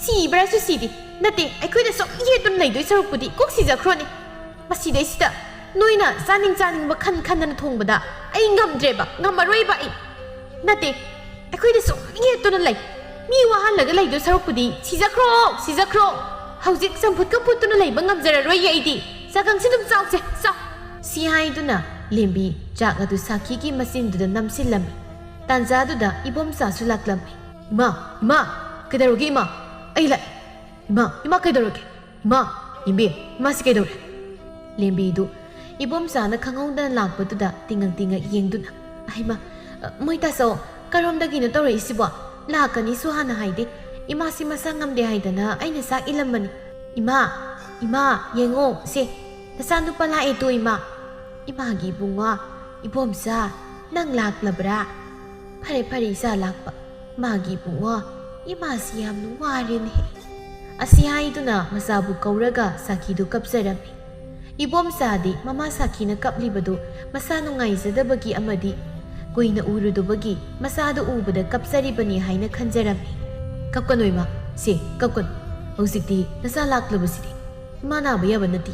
ꯁꯤꯕ꯭ꯔꯥꯁꯨ ꯁꯤꯗꯤ꯫ ꯅꯠꯇꯦ, ꯑꯩꯈꯣꯏꯗ ꯁꯨꯝ ꯌꯦꯠꯇꯨꯅ ꯂꯩꯗꯣꯏ ꯁꯔꯨꯛꯄꯨꯗꯤ ꯀꯣꯛ ꯁꯤꯖꯈ꯭ꯔꯣꯅꯦ꯫ ꯃꯁꯤꯗꯩꯁꯤꯗ ꯅꯣꯏꯅ ꯆꯥꯅꯤꯡ ꯆꯥꯅꯤꯡꯕ ꯈꯟ ꯈꯟꯗꯅ ꯊꯣꯡꯕꯗ ꯑꯩ ꯉꯝꯗ꯭ꯔꯦꯕ, ꯉꯝꯃꯔꯣꯏꯕ ꯑꯩ꯫ ꯅꯠꯇꯦ, ꯑꯩꯈꯣꯏꯗ ꯁꯨꯝ ꯌꯦꯠꯇꯨꯅ ꯂꯩ꯫ ꯃꯤ ꯋꯥꯍꯜꯂꯒ ꯂꯩꯗꯣꯏ ꯁꯔꯨꯛꯄꯨꯗꯤ ꯁꯤꯖꯈ꯭ꯔꯣ, ꯁꯤꯖꯈ꯭ꯔꯣ꯫ ꯍꯧꯖꯤꯛ ꯆꯝꯐꯨꯠꯀ ꯐꯨꯠꯇꯨꯅ ꯂꯩꯕ ꯉꯝꯖꯔꯔꯣꯏꯌꯦ ꯑꯩꯗꯤ꯫ ꯆꯒꯪꯁꯤ ꯑꯗꯨꯝ ꯆꯥꯎꯁꯦ, ꯆꯥꯎ"꯫ ꯁꯤ ꯍꯥꯏꯗꯨꯅ ꯂꯦꯝꯕꯤ ꯆꯥꯛ ꯑꯗꯨ ꯁꯥꯈꯤꯒꯤ ꯃꯆꯤꯟꯗꯨꯗ ꯅꯝꯁꯤꯜꯂꯝꯃꯤ꯫ ꯇꯥꯟꯖꯥꯗꯨꯗ ꯏꯕꯣꯝꯆꯥꯁꯨ ꯂꯥꯛꯂꯝꯃꯤ꯫ "ꯏꯃꯥ, ꯏꯃꯥ, ꯀꯩꯗꯧꯔꯒꯦ ꯏꯃꯥ? ꯑꯩ ꯂꯥꯛꯑꯦ꯫ ꯏꯃꯥ, ꯏꯃꯥ ꯀꯩꯗꯧꯔꯒꯦ? ꯏꯃꯥ, ꯂꯦꯝꯕꯤ, ꯏꯃꯥꯁꯤ ꯀꯩꯗꯧꯔꯦ?" ꯂꯦꯝꯕꯤꯗꯨ ꯏꯕꯣꯝꯆꯥꯅ ꯈꯪꯍꯧꯗꯅ ꯂꯥꯛꯄꯗꯨꯗ ꯇꯤꯡꯉꯛ ꯇꯤꯡꯉꯛ ꯌꯦꯡꯗꯨꯅ, "ꯑꯍꯩꯃꯥ, ꯃꯣꯏ ꯇꯥꯆꯧ, ꯀꯔꯣꯝꯗꯒꯤꯅꯣ ꯇꯧꯔꯛꯏꯁꯤꯕꯣ? ꯂꯥꯛꯀꯅꯤꯁꯨ ꯍꯥꯟꯅ ꯍꯥꯏꯗꯦ꯫ ꯏꯃꯥꯁꯤ ꯃꯁꯥ ꯉꯝꯗꯦ ꯍꯥꯏꯗꯅ ꯑꯩꯅ ꯆꯥꯛ ꯏꯜꯂꯝꯕꯅꯤ꯫ ꯏꯃꯥ, ꯏꯃꯥ, ꯌꯦꯡꯉꯣ, ꯁꯦ, ꯅꯆꯥꯅꯨꯄꯥ ꯂꯥꯛꯑꯦ ꯇꯣ ꯏꯃꯥ꯫ ꯏꯃꯥꯒꯤ ꯏꯕꯨꯡꯉꯣ, ꯏꯕꯣꯝꯆꯥ, ꯅꯪ ꯂꯥꯛꯂꯕ꯭ꯔꯥ? ꯐꯔꯦ, ꯐꯔꯦ, ꯏꯆꯥ ꯂꯥꯛꯄ꯫ ꯃꯥꯒꯤ ꯏꯕꯨꯡꯉꯣ, ꯏꯃꯥꯁꯤ ꯌꯥꯝꯅ ꯋꯥꯔꯦꯅꯦ"꯫ ꯑꯁꯤ ꯍꯥꯏꯗꯨꯅ ꯃꯆꯥꯕꯨ ꯀꯧꯔꯒ ꯁꯥꯈꯤꯗꯨ ꯀꯞꯆꯔꯝꯃꯤ꯫ ꯏꯕꯣꯝꯆꯥꯗꯤ ꯃꯃꯥ ꯁꯥꯈꯤꯅ ꯀꯞꯂꯤꯕꯗꯨ ꯃꯁꯥ ꯅꯨꯡꯉꯥꯏꯖꯗꯕꯒꯤ ꯑꯃꯗꯤ ꯀꯨꯏꯅ ꯎꯔꯨꯗꯕꯒꯤ ꯃꯆꯥꯗꯨ ꯎꯕꯗ ꯀꯞꯆꯔꯤꯕꯅꯤ ꯍꯥꯏꯅ ꯈꯟꯖꯔꯝꯃꯤ꯫ "ꯀꯞꯀꯅꯨ ꯏꯃꯥ, ꯁꯦ, ꯀꯞꯀꯅꯨ꯫ ꯍꯧꯖꯤꯛꯇꯤ ꯅꯆꯥ ꯂꯥꯛꯂꯕꯁꯤꯗꯤ ꯏꯃꯥ ꯅꯥꯕ ꯌꯥꯕ ꯅꯠꯇꯦ"꯫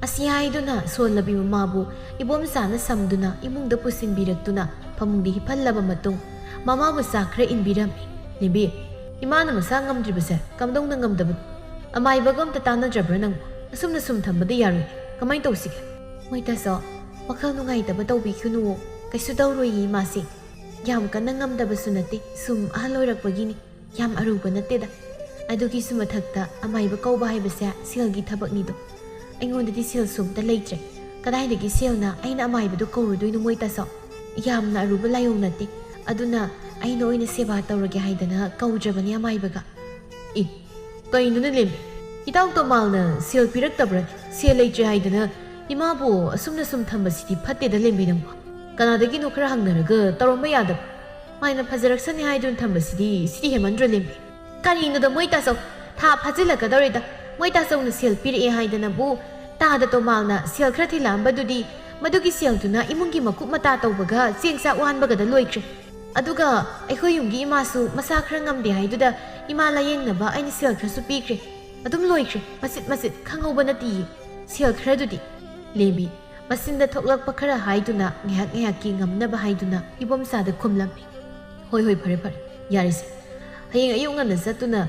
ꯑꯁꯤ ꯍꯥꯏꯗꯨꯅ ꯁꯣꯜꯂꯕꯤ ꯃꯃꯥꯕꯨ ꯏꯕꯣꯝꯆꯥꯅ ꯁꯝꯗꯨꯅ ꯏꯃꯨꯡꯗ ꯄꯨꯁꯤꯟꯕꯤꯔꯛꯇꯨꯅ ꯐꯃꯨꯡꯗ ꯍꯤꯞꯍꯜꯂꯕ ꯃꯇꯨꯡ ꯃꯃꯥꯕꯨ ꯆꯥ ꯈꯔ ꯏꯟꯕꯤꯔꯝꯃꯤ꯫ ꯂꯦꯝꯕꯤ, ꯏꯃꯥꯅ ꯃꯁꯥ ꯉꯝꯗ꯭ꯔꯤꯕꯁꯦ ꯀꯝꯗꯧꯅ ꯉꯝꯗꯕꯅꯣ? ꯑꯃꯥꯏꯕꯒ ꯑꯝꯇ ꯇꯥꯟꯅꯗ꯭ꯔꯕ꯭ꯔꯥ ꯅꯪꯕꯨ? ꯑꯁꯨꯝꯅ ꯁꯨꯝ ꯊꯝꯕꯗꯤ ꯌꯥꯔꯣꯏ꯫ ꯀꯃꯥꯏꯅ ꯇꯧꯁꯤꯒꯦ? ꯃꯣꯏ ꯇꯥꯆꯧ, ꯋꯥꯈꯜ ꯅꯨꯡꯉꯥꯏꯇꯕ ꯇꯧꯕꯤꯈꯤꯅꯨꯋꯣ꯫ ꯀꯩꯁꯨ ꯇꯧꯔꯣꯏꯌꯦ ꯏꯃꯥꯁꯦ꯫ ꯌꯥꯝ ꯀꯟꯅ ꯉꯝꯗꯕꯁꯨ ꯅꯠꯇꯦ, ꯁꯨꯝ ꯑꯍꯜ ꯑꯣꯏꯔꯛꯄꯒꯤꯅꯤ꯫ ꯌꯥꯝ ꯑꯔꯨꯕ ꯅꯠꯇꯦꯗ꯫ ꯑꯗꯨꯒꯤꯁꯨ ꯃꯊꯛꯇ ꯑꯃꯥꯏꯕ ꯀꯧꯕ ꯍꯥꯏꯕꯁꯦ ꯁꯦꯜꯒꯤ ꯊꯕꯛꯅꯤꯗꯣ꯫ ꯑꯩꯉꯣꯟꯗꯗꯤ ꯁꯦꯜꯁꯨ ꯑꯝꯇ ꯂꯩꯇ꯭ꯔꯦ꯫ ꯀꯗꯥꯏꯗꯒꯤ ꯁꯦꯜꯅ ꯑꯩꯅ ꯑꯃꯥꯏꯕꯗꯨ ꯀꯧꯔꯨꯗꯣꯏꯅꯣ ꯃꯣꯏ ꯇꯥꯆꯧ? ꯌꯥꯝꯅ ꯑꯔꯨꯕ ꯂꯥꯏꯑꯣꯡ ꯅꯠꯇꯦ꯫ ꯑꯗꯨꯅ ꯑꯩꯅ ꯑꯣꯏꯅ ꯁꯦꯕꯥ ꯇꯧꯔꯒꯦ ꯍꯥꯏꯗꯅ ꯀꯧꯗ꯭ꯔꯕꯅꯤ ꯑꯃꯥꯏꯕꯒ꯫ ꯏ, ꯀꯩꯅꯣꯅꯦ ꯂꯦꯝꯕꯤ? ꯏꯇꯥꯎ ꯇꯣꯃꯥꯜꯅ ꯁꯦꯜ ꯄꯤꯔꯛꯇꯕ꯭ꯔꯥ? ꯁꯦꯜ ꯂꯩꯇ꯭ꯔꯦ ꯍꯥꯏꯗꯅ ꯏꯃꯥꯕꯨ ꯑꯁꯨꯝꯅ ꯁꯨꯝ ꯊꯝꯕꯁꯤꯗꯤ ꯐꯠꯇꯦꯗ ꯂꯦꯝꯕꯤ ꯅꯪꯕꯨ꯫ ꯀꯅꯥꯗꯒꯤꯅꯣ ꯈꯔ ꯍꯪꯅꯔꯒ ꯇꯧꯔꯝꯕ ꯌꯥꯗꯕ꯭ꯔꯥ? ꯃꯥꯏꯅ ꯐꯖꯔꯛꯁꯅꯤ ꯍꯥꯏꯗꯨꯅ ꯊꯝꯕꯁꯤꯗꯤ ꯁꯤꯗꯤ ꯍꯦꯟꯃꯟꯗ꯭ꯔꯣ ꯂꯦꯝꯕꯤ? ꯀꯔꯤꯅꯣꯗ ꯃꯣꯏ ꯇꯥꯆꯧ? ꯊꯥ ꯐꯥꯖꯤꯜꯂꯛꯀꯗꯧꯔꯦꯗ꯫ ꯃꯣꯏ ꯇꯥꯆꯧꯅ ꯁꯦꯜ ꯄꯤꯔꯛꯑꯦ ꯍꯥꯏꯗꯅꯕꯨ ꯇꯥꯗ ꯇꯣꯃꯥꯜꯅ ꯁꯦꯜ ꯈꯔ ꯊꯤꯜꯂꯛꯑꯝꯕꯗꯨꯗꯤ ꯃꯗꯨꯒꯤ ꯁꯦꯜꯗꯨꯅ ꯏꯃꯨꯡꯒꯤ ꯃꯀꯨꯞ ꯃꯇꯥ ꯇꯧꯕꯒ ꯆꯦꯡ ꯆꯥꯛ ꯋꯥꯟꯕꯒꯗ ꯂꯣꯏꯈ꯭ꯔꯦ꯫ ꯑꯗꯨꯒ ꯑꯩꯈꯣꯏ ꯌꯨꯝꯒꯤ ꯏꯃꯥꯁꯨ ꯃꯁꯥ ꯈꯔ ꯉꯝꯗꯦ ꯍꯥꯏꯗꯨꯗ ꯏꯃꯥ ꯂꯥꯌꯦꯡꯅꯕ ꯑꯩꯅ ꯁꯦꯜ ꯈꯔꯁꯨ ꯄꯤꯈ꯭ꯔꯦ꯫ ꯑꯗꯨꯝ ꯂꯣꯏꯈ꯭ꯔꯦ, ꯃꯆꯤꯠ ꯃꯆꯤꯠ, ꯈꯪꯍꯧꯕ ꯅꯠꯇꯤꯌꯦ ꯁꯦꯜ ꯈꯔꯗꯨꯗꯤ꯫ ꯂꯦꯝꯕꯤ, ꯃꯆꯤꯟꯗ ꯊꯣꯛꯂꯛꯄ ꯈꯔ ꯍꯥꯏꯗꯨꯅ ꯉꯥꯏꯍꯥꯛ ꯉꯥꯏꯍꯥꯛꯀꯤ ꯉꯝꯅꯕ ꯍꯥꯏꯗꯨꯅ ꯏꯕꯣꯝꯆꯥꯗ ꯈꯨꯝꯂꯝꯃꯤ꯫ ꯍꯣꯏ, ꯍꯣꯏ, ꯐꯔꯦ, ꯐꯔꯦ, ꯌꯥꯔꯦꯁꯦ꯫ ꯍꯌꯦꯡ ꯑꯌꯨꯛ ꯉꯟꯅ ꯆꯠꯇꯨꯅ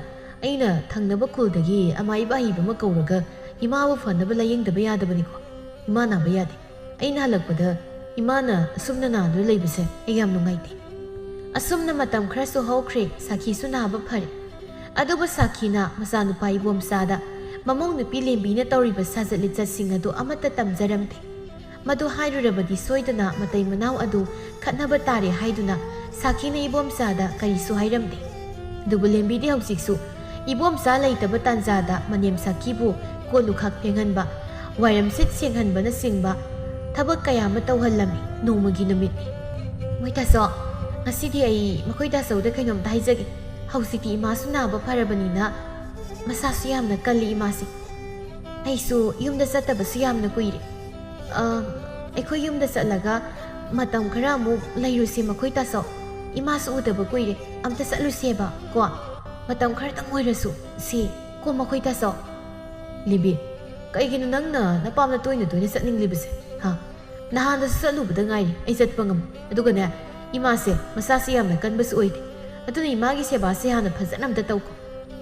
ꯑꯩꯅ ꯊꯪꯅꯕ ꯈꯨꯜꯗꯒꯤ ꯑꯃꯥꯏꯕ ꯑꯍꯩꯕ ꯑꯃ ꯀꯧꯔꯒ ꯏꯃꯥꯕꯨ ꯐꯅꯕ ꯂꯥꯌꯦꯡꯗꯕ ꯌꯥꯗꯕꯅꯤꯀꯣ꯫ ꯏꯃꯥ ꯅꯥꯕ ꯌꯥꯗꯦ꯫ ꯑꯩꯅ ꯍꯜꯂꯛꯄꯗ ꯏꯃꯥꯅ ꯑꯁꯨꯝꯅ ꯅꯥꯗꯨꯅ ꯂꯩꯕꯁꯦ ꯑꯩ ꯌꯥꯝ ꯅꯨꯡꯉꯥꯏꯇꯦ꯫ ꯑꯁꯨꯝꯅ ꯃꯇꯝ ꯈꯔꯁꯨ ꯍꯧꯈ꯭ꯔꯦ, ꯁꯥꯈꯤꯁꯨ ꯅꯥꯕ ꯐꯔꯦ꯫ ꯑꯗꯨꯕꯨ ꯁꯥꯈꯤꯅ ꯃꯆꯥꯅꯨꯄꯥ ꯏꯕꯣꯝꯆꯥꯗ ꯃꯃꯧ ꯅꯨꯄꯤ ꯂꯦꯝꯕꯤꯅ ꯇꯧꯔꯤꯕ ꯁꯥꯖꯠ ꯂꯤꯆꯠꯁꯤꯡ ꯑꯗꯨ ꯑꯃꯠꯇ ꯇꯝꯖꯔꯝꯗꯦ꯫ ꯃꯗꯨ ꯍꯥꯏꯔꯨꯔꯕꯗꯤ ꯁꯣꯏꯗꯅ ꯃꯇꯩ ꯃꯅꯥꯎ ꯑꯗꯨ ꯈꯠꯅꯕ ꯇꯥꯔꯦ ꯍꯥꯏꯗꯨꯅ ꯁꯥꯈꯤꯅ ꯏꯕꯣꯝꯆꯥꯗ ꯀꯔꯤꯁꯨ ꯍꯥꯏꯔꯝꯗꯦ꯫ ꯑꯗꯨꯕꯨ ꯂꯦꯝꯕꯤꯗꯤ ꯍꯧꯖꯤꯛꯁꯨ ꯏꯕꯣꯝꯆꯥ ꯂꯩꯇꯕ ꯇꯥꯟꯖꯥꯗ ꯃꯅꯦꯝ ꯁꯥꯈꯤꯕꯨ ꯀꯣꯜ ꯂꯨꯈꯥꯛ ꯐꯦꯡꯍꯟꯕ, ꯋꯥꯏꯔꯝ ꯁꯤꯠ ꯁꯦꯡꯍꯟꯕꯅꯆꯤꯡꯕ ꯊꯕꯛ ꯀꯌꯥ ꯑꯃ ꯇꯧꯍꯜꯂꯝꯃꯤ ꯅꯣꯡꯃꯒꯤ ꯅꯨꯃꯤꯠꯅꯤ꯫ ꯃꯣꯏ ꯇꯥꯆꯧ, ꯉꯁꯤꯗꯤ ꯑꯩ ꯃꯈꯣꯏ ꯇꯥꯆꯧꯗ ꯀꯩꯅꯣꯝꯇ ꯍꯥꯏꯖꯒꯦ꯫ ꯍꯧꯖꯤꯛꯇꯤ ꯏꯃꯥꯁꯨ ꯅꯥꯕ ꯐꯔꯕꯅꯤꯅ ꯃꯁꯥꯁꯨ ꯌꯥꯝꯅ ꯀꯜꯂꯤ ꯏꯃꯥꯁꯦ꯫ ꯑꯩꯁꯨ ꯌꯨꯝꯗ ꯆꯠꯇꯕꯁꯨ ꯌꯥꯝꯅ ꯀꯨꯏꯔꯦ꯫ ꯑ, ꯑꯩꯈꯣꯏ ꯌꯨꯝꯗ ꯆꯠꯂꯒ ꯃꯇꯝ ꯈꯔ ꯑꯃꯨꯛ ꯂꯩꯔꯨꯁꯦ ꯃꯈꯣꯏ ꯇꯥꯆꯧ꯫ ꯏꯃꯥꯁꯨ ꯎꯗꯕ ꯀꯨꯏꯔꯦ꯫ ꯑꯝꯇ ꯆꯠꯂꯨꯁꯦꯕ ꯀꯣ꯫ ꯃꯇꯝ ꯈꯔꯇꯪ ꯑꯣꯏꯔꯁꯨ ꯁꯦ ꯀꯣ ꯃꯈꯣꯏ ꯇꯥꯆꯧ꯫ ꯂꯦꯝꯕꯤ, ꯀꯩꯒꯤꯅꯣ ꯅꯪꯅ ꯅꯄꯥꯝꯗ ꯇꯣꯏꯅ ꯇꯣꯏꯅ ꯆꯠꯅꯤꯡꯂꯤꯕꯁꯦ? ꯍꯥ? ꯅꯍꯥꯟꯗꯁꯨ ꯆꯠꯂꯨꯕꯗ ꯉꯥꯏꯔꯤ ꯑꯩ ꯆꯠꯄ ꯉꯝꯃꯤ꯫ ꯑꯗꯨꯒꯅꯦ, ꯏꯃꯥꯁꯦ ꯃꯁꯥꯁꯦ ꯌꯥꯝꯅ ꯀꯟꯕꯁꯨ ꯑꯣꯏꯗꯦ꯫ ꯑꯗꯨꯅ ꯏꯃꯥꯒꯤ ꯁꯦꯕꯥꯁꯦ ꯍꯥꯟꯅ ꯐꯖꯅ ꯑꯝꯇ ꯇꯧꯀꯣ꯫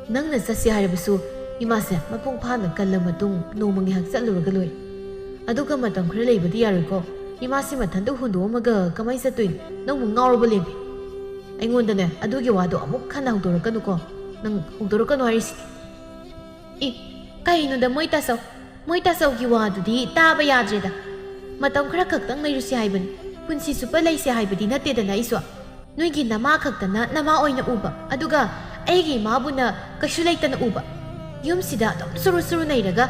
ꯅꯪꯅ ꯆꯠꯁꯦ ꯍꯥꯏꯔꯕꯁꯨ ꯏꯃꯥꯁꯦ ꯃꯄꯨꯡ ꯐꯥꯅ ꯀꯜꯂ ꯃꯇꯨꯡ ꯅꯣꯡꯃ ꯉꯥꯏꯍꯥꯛ ꯆꯠꯂꯨꯔꯒ ꯂꯣꯏꯔꯦ꯫ ꯑꯗꯨꯒ ꯃꯇꯝ ꯈꯔ ꯂꯩꯕꯗꯤ ꯌꯥꯔꯣꯏꯀꯣ꯫ ꯏꯃꯥꯁꯦ ꯃꯊꯟꯇ ꯍꯨꯟꯗꯣꯛꯑꯝꯃꯒ ꯀꯃꯥꯏ ꯆꯠꯇꯣꯏꯅꯣ? ꯅꯪꯕꯨ ꯉꯥꯎꯔꯕꯣ ꯂꯦꯝꯕꯤ? ꯑꯩꯉꯣꯟꯗꯅꯦ ꯑꯗꯨꯒꯤ ꯋꯥꯗꯣ ꯑꯃꯨꯛ ꯍꯟꯅ ꯍꯧꯗꯣꯔꯛꯀꯅꯨꯀꯣ꯫ ꯅꯪ ꯍꯧꯗꯣꯔꯛꯀꯅꯨ ꯍꯥꯏꯔꯤꯁꯤꯗꯤ꯫ ꯏ, ꯀꯩꯅꯣꯗ ꯃꯣꯏ ꯇꯥꯆꯧ, ꯃꯣꯏ ꯇꯥꯆꯧꯒꯤ ꯋꯥꯗꯨꯗꯤ ꯇꯥꯕ ꯌꯥꯗ꯭ꯔꯦꯗ꯫ ꯃꯇꯝ ꯈꯔ ꯈꯛꯇꯪ ꯂꯩꯔꯨꯁꯤ ꯍꯥꯏꯕꯅꯤ, ꯄꯨꯟꯁꯤ ꯆꯨꯞꯄ ꯂꯩꯁꯦ ꯍꯥꯏꯕꯗꯤ ꯅꯠꯇꯦꯗꯅ ꯑꯩꯁꯨ꯫ ꯅꯣꯏꯒꯤ ꯅꯃꯥ ꯈꯛꯇꯅ ꯅꯃꯥ ꯑꯣꯏꯅ ꯎꯕ, ꯑꯗꯨꯒ ꯑꯩꯒꯤ ꯏꯃꯥꯕꯨꯅ ꯀꯩꯁꯨ ꯂꯩꯇꯅ ꯎꯕ꯫ ꯌꯨꯝꯁꯤꯗ ꯑꯗꯨꯝ ꯁꯨꯔꯨ ꯁꯨꯔꯨ ꯅꯩꯔꯒ